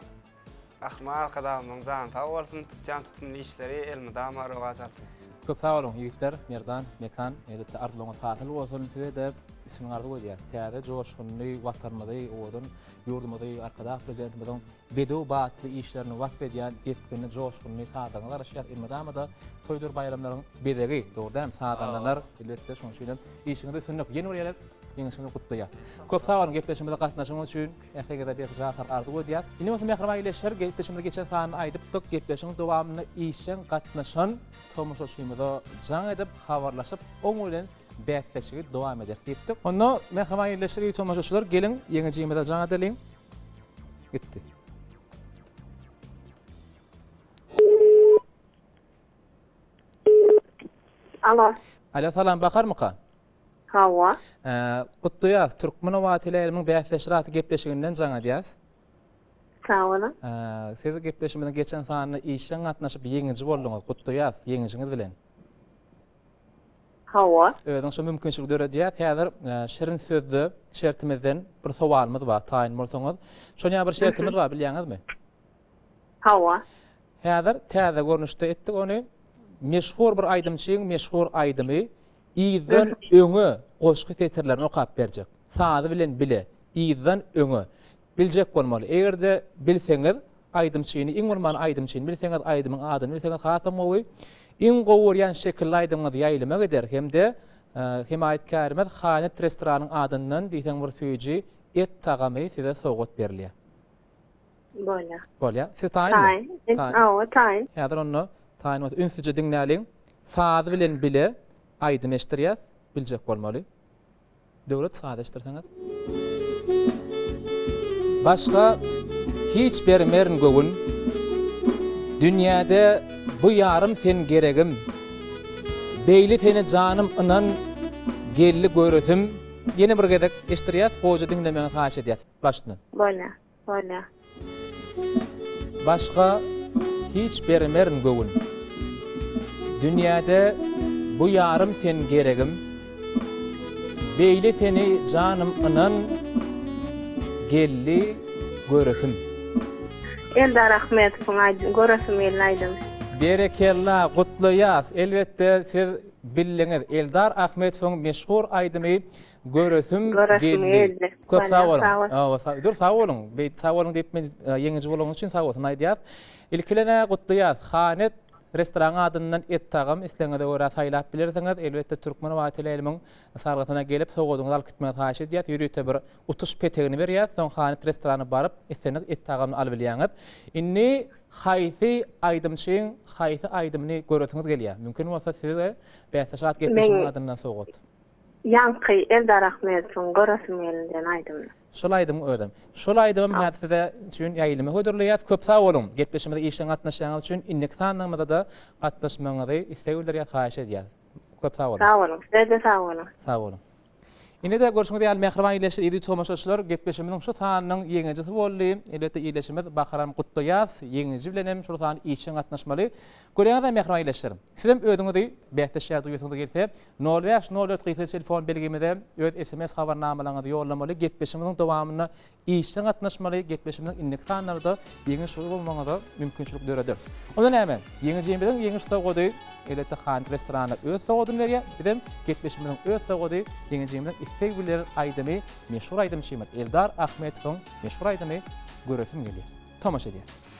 S3: Gahryman Arkadagymyzyň jany sag bolsun, tutýan tutumly işleri elmydama rowaç alsyn.
S1: Köp sag boluň ýigitler, Merdan, Mekan, elbetde arzuwlaryňyz hasyl bolsun, size-de üstünlik arzuw edýäs. Täze joşgunly Watanymyzy, owadan ýurdumyzy Arkadag Prezidentimiziň bedew batly işlerini wasp edýän depginli, joşgunly sazlaryňyza garaşýas. Elmydama-da toýdur baýramlaryň bezegi, dogry dälmi, sazandalar, elbetde şonuň üçin hem işiňizde üstünlik, ýene bir gezek ýeňişiňizi gutlaýas. Köp sag boluň gepleşigimize gatnaşygyňyz üçin. Ähliňize berk jan saglyk arzuw edýäs. Indi bolsa mähriban ildeşler, gepleşigimiziň geçen sanyny aýdypdyk. Gepleşigiň dowamynda işjeň gatnaşan tomaşaçymyza jaň edip, habarlaşyp, oň bilen bäsleşigi dowam ederis diýipdik. Onda mähriban ildeşler, eziz tomaşaçylar, geliň ýeňijimize jaň edeliň. Gitdi.
S7: Alo.
S1: Alo, salam Baharmyka?
S7: Hawa.
S1: Gutlaýas, Türkmen oba teleýaýlymyň bäsdeşler atly gepleşiginden jaň edýäs.
S7: Sag boluň.
S1: Siz gepleşigimiziň geçen sanyna işjeň gatnaşyp ýeňiji bolduňyz. Gutlaýas ýeňijiňiz bilen.
S7: Hawa.
S1: Özüň şu mümkinçiligi döredýäs. Häzir şirin sözde şertimizden bir sowalymyz bar, taýyn bolsaňyz. Şonýa bir şertimiz bar, bilýäňizmi?
S7: Hawa.
S1: Häzir täze görnüşde etdik ony. Meşhur bir aýdymçyň meşhur aýdymy Yzdan öňe goşgy setirlerini okap berjek. Sazy bilen bile. Yzdan öňe. Biljek bolmaly. Eger-de bilseňiz, aýdymçyny, iň bolmanda aýdymçyny bilseňiz, aýdymyň adyny bilseňiz hasam gowy. Iň gowy görýän şekilli aýdymyňyz ýaýlyma gider hem-de hemaýatkärimiz Hanet restoranyň adyndan diýseň bir süýji et tagamy size sowgat berilýär.
S7: Bolýar.
S1: Bolýar. Siz taýynmy?
S7: Taýyn. Hawa, taýyn.
S1: Häzir onda taýyn bolsa ünsüje diňläliň. Saz bilen bile aýdym eşitdirýäs. Biljek bolmaly. Döwlet saz eşitdirseňiz. Başga hiç bermerin göwün. Dünýäde bu ýarym sen geregim. Beýle seni janym ynan geldi göresim. Ýene bir gezek eşitdirýäs, goja diňlemegiňizi haýyş edýäs. Başdan.
S7: Bolýar. Bolýar.
S1: Başga hiç bermerin göwün. Dünýäde bu ýarym sen geregim. Beýle seni janym ynan geldi göresim.
S7: Eldar Ahmetowyň aýdym göresim geldi aýdymy.
S1: Berekella gutlaýas elbetde siz bildiňiz Eldar Ahmetowyň meşhur aýdymy Göresim geldi. Köp sag boluň. Hawa, dur sag boluň. Beýt sag boluň diýip men e, ýeňiji bolanyňyz üçin sag bolsun aýdýas. Ilki bilen gutlaýas. Hanet restoran adyndan et tagam islegiňize görä saýlap bilersiňiz. Elbetde Türkmen Waý teleýaýlymyň salgysyna gelip sowgadyňyzy alyp gitmegiňizi haýyş edýäs. Ýörite bir utuş petegini berýäs. Soň Hanet restorana baryp islendik et tagamyny alybilýäňiz. Indi haýsy aýdymçyň haýsy aýdymyny göresiňiz gelýär? Mümkin bolsa size bäsdeş at gepleşigiň adyndan sowgat.
S7: Ýaňky Eldar Ahmedowyň Göresim geldi diýen aýdymyny.
S1: Şol aýdymyň özem. Şol aýdymam häzir size üçin ýaýlyma hödürleýäs. Köp sag boluň. Gepleşigimize işjeň gatnaşýanyňyz üçin indiki sanlarymyzada gatnaşmagyňyzy isleg bildirýäs, haýyş edýäs. Köp sag boluň.
S7: Sag boluň. Sizede sag boluň.
S1: Sag boluň. Ine-de görşüňiz ýaly mähriban ildeşler, eziz tomaşaçylar, gepleşigimiziň şu sanynyň ýeňijisi boldy. Elbetde ildeşimiz Baharam gutlaýas. Ýeňiji bilen hem şol san işjeň gatnaşmaly. Görýäňizä mähriban ildeşler. Sizem özüňizi bäsdeşýär duýasyňyz gelse, nol bäş, nol dört gysga telefon belgimize öz sms habarnamalaryňyzy ýollamaly, gepleşigimiziň dowamynda işjeň gatnaşmaly, gepleşigimiziň indiki sanlarynda ýeňiş bolmagyňyza mümkinçilik dörederis. Onda näme, ýeňijimiziň ýeňiş sowgady elbetde Hanyt restorany öz sowgadyny berýär, bizem gepleşigimiziň öz sowgady ýeňijimiziň isleg bildiren aýdymy meşhur aýdymçymyz Eldar Ahmetowyň meşhur aýdymy Göresim gelýär. Tomaşa edýäs.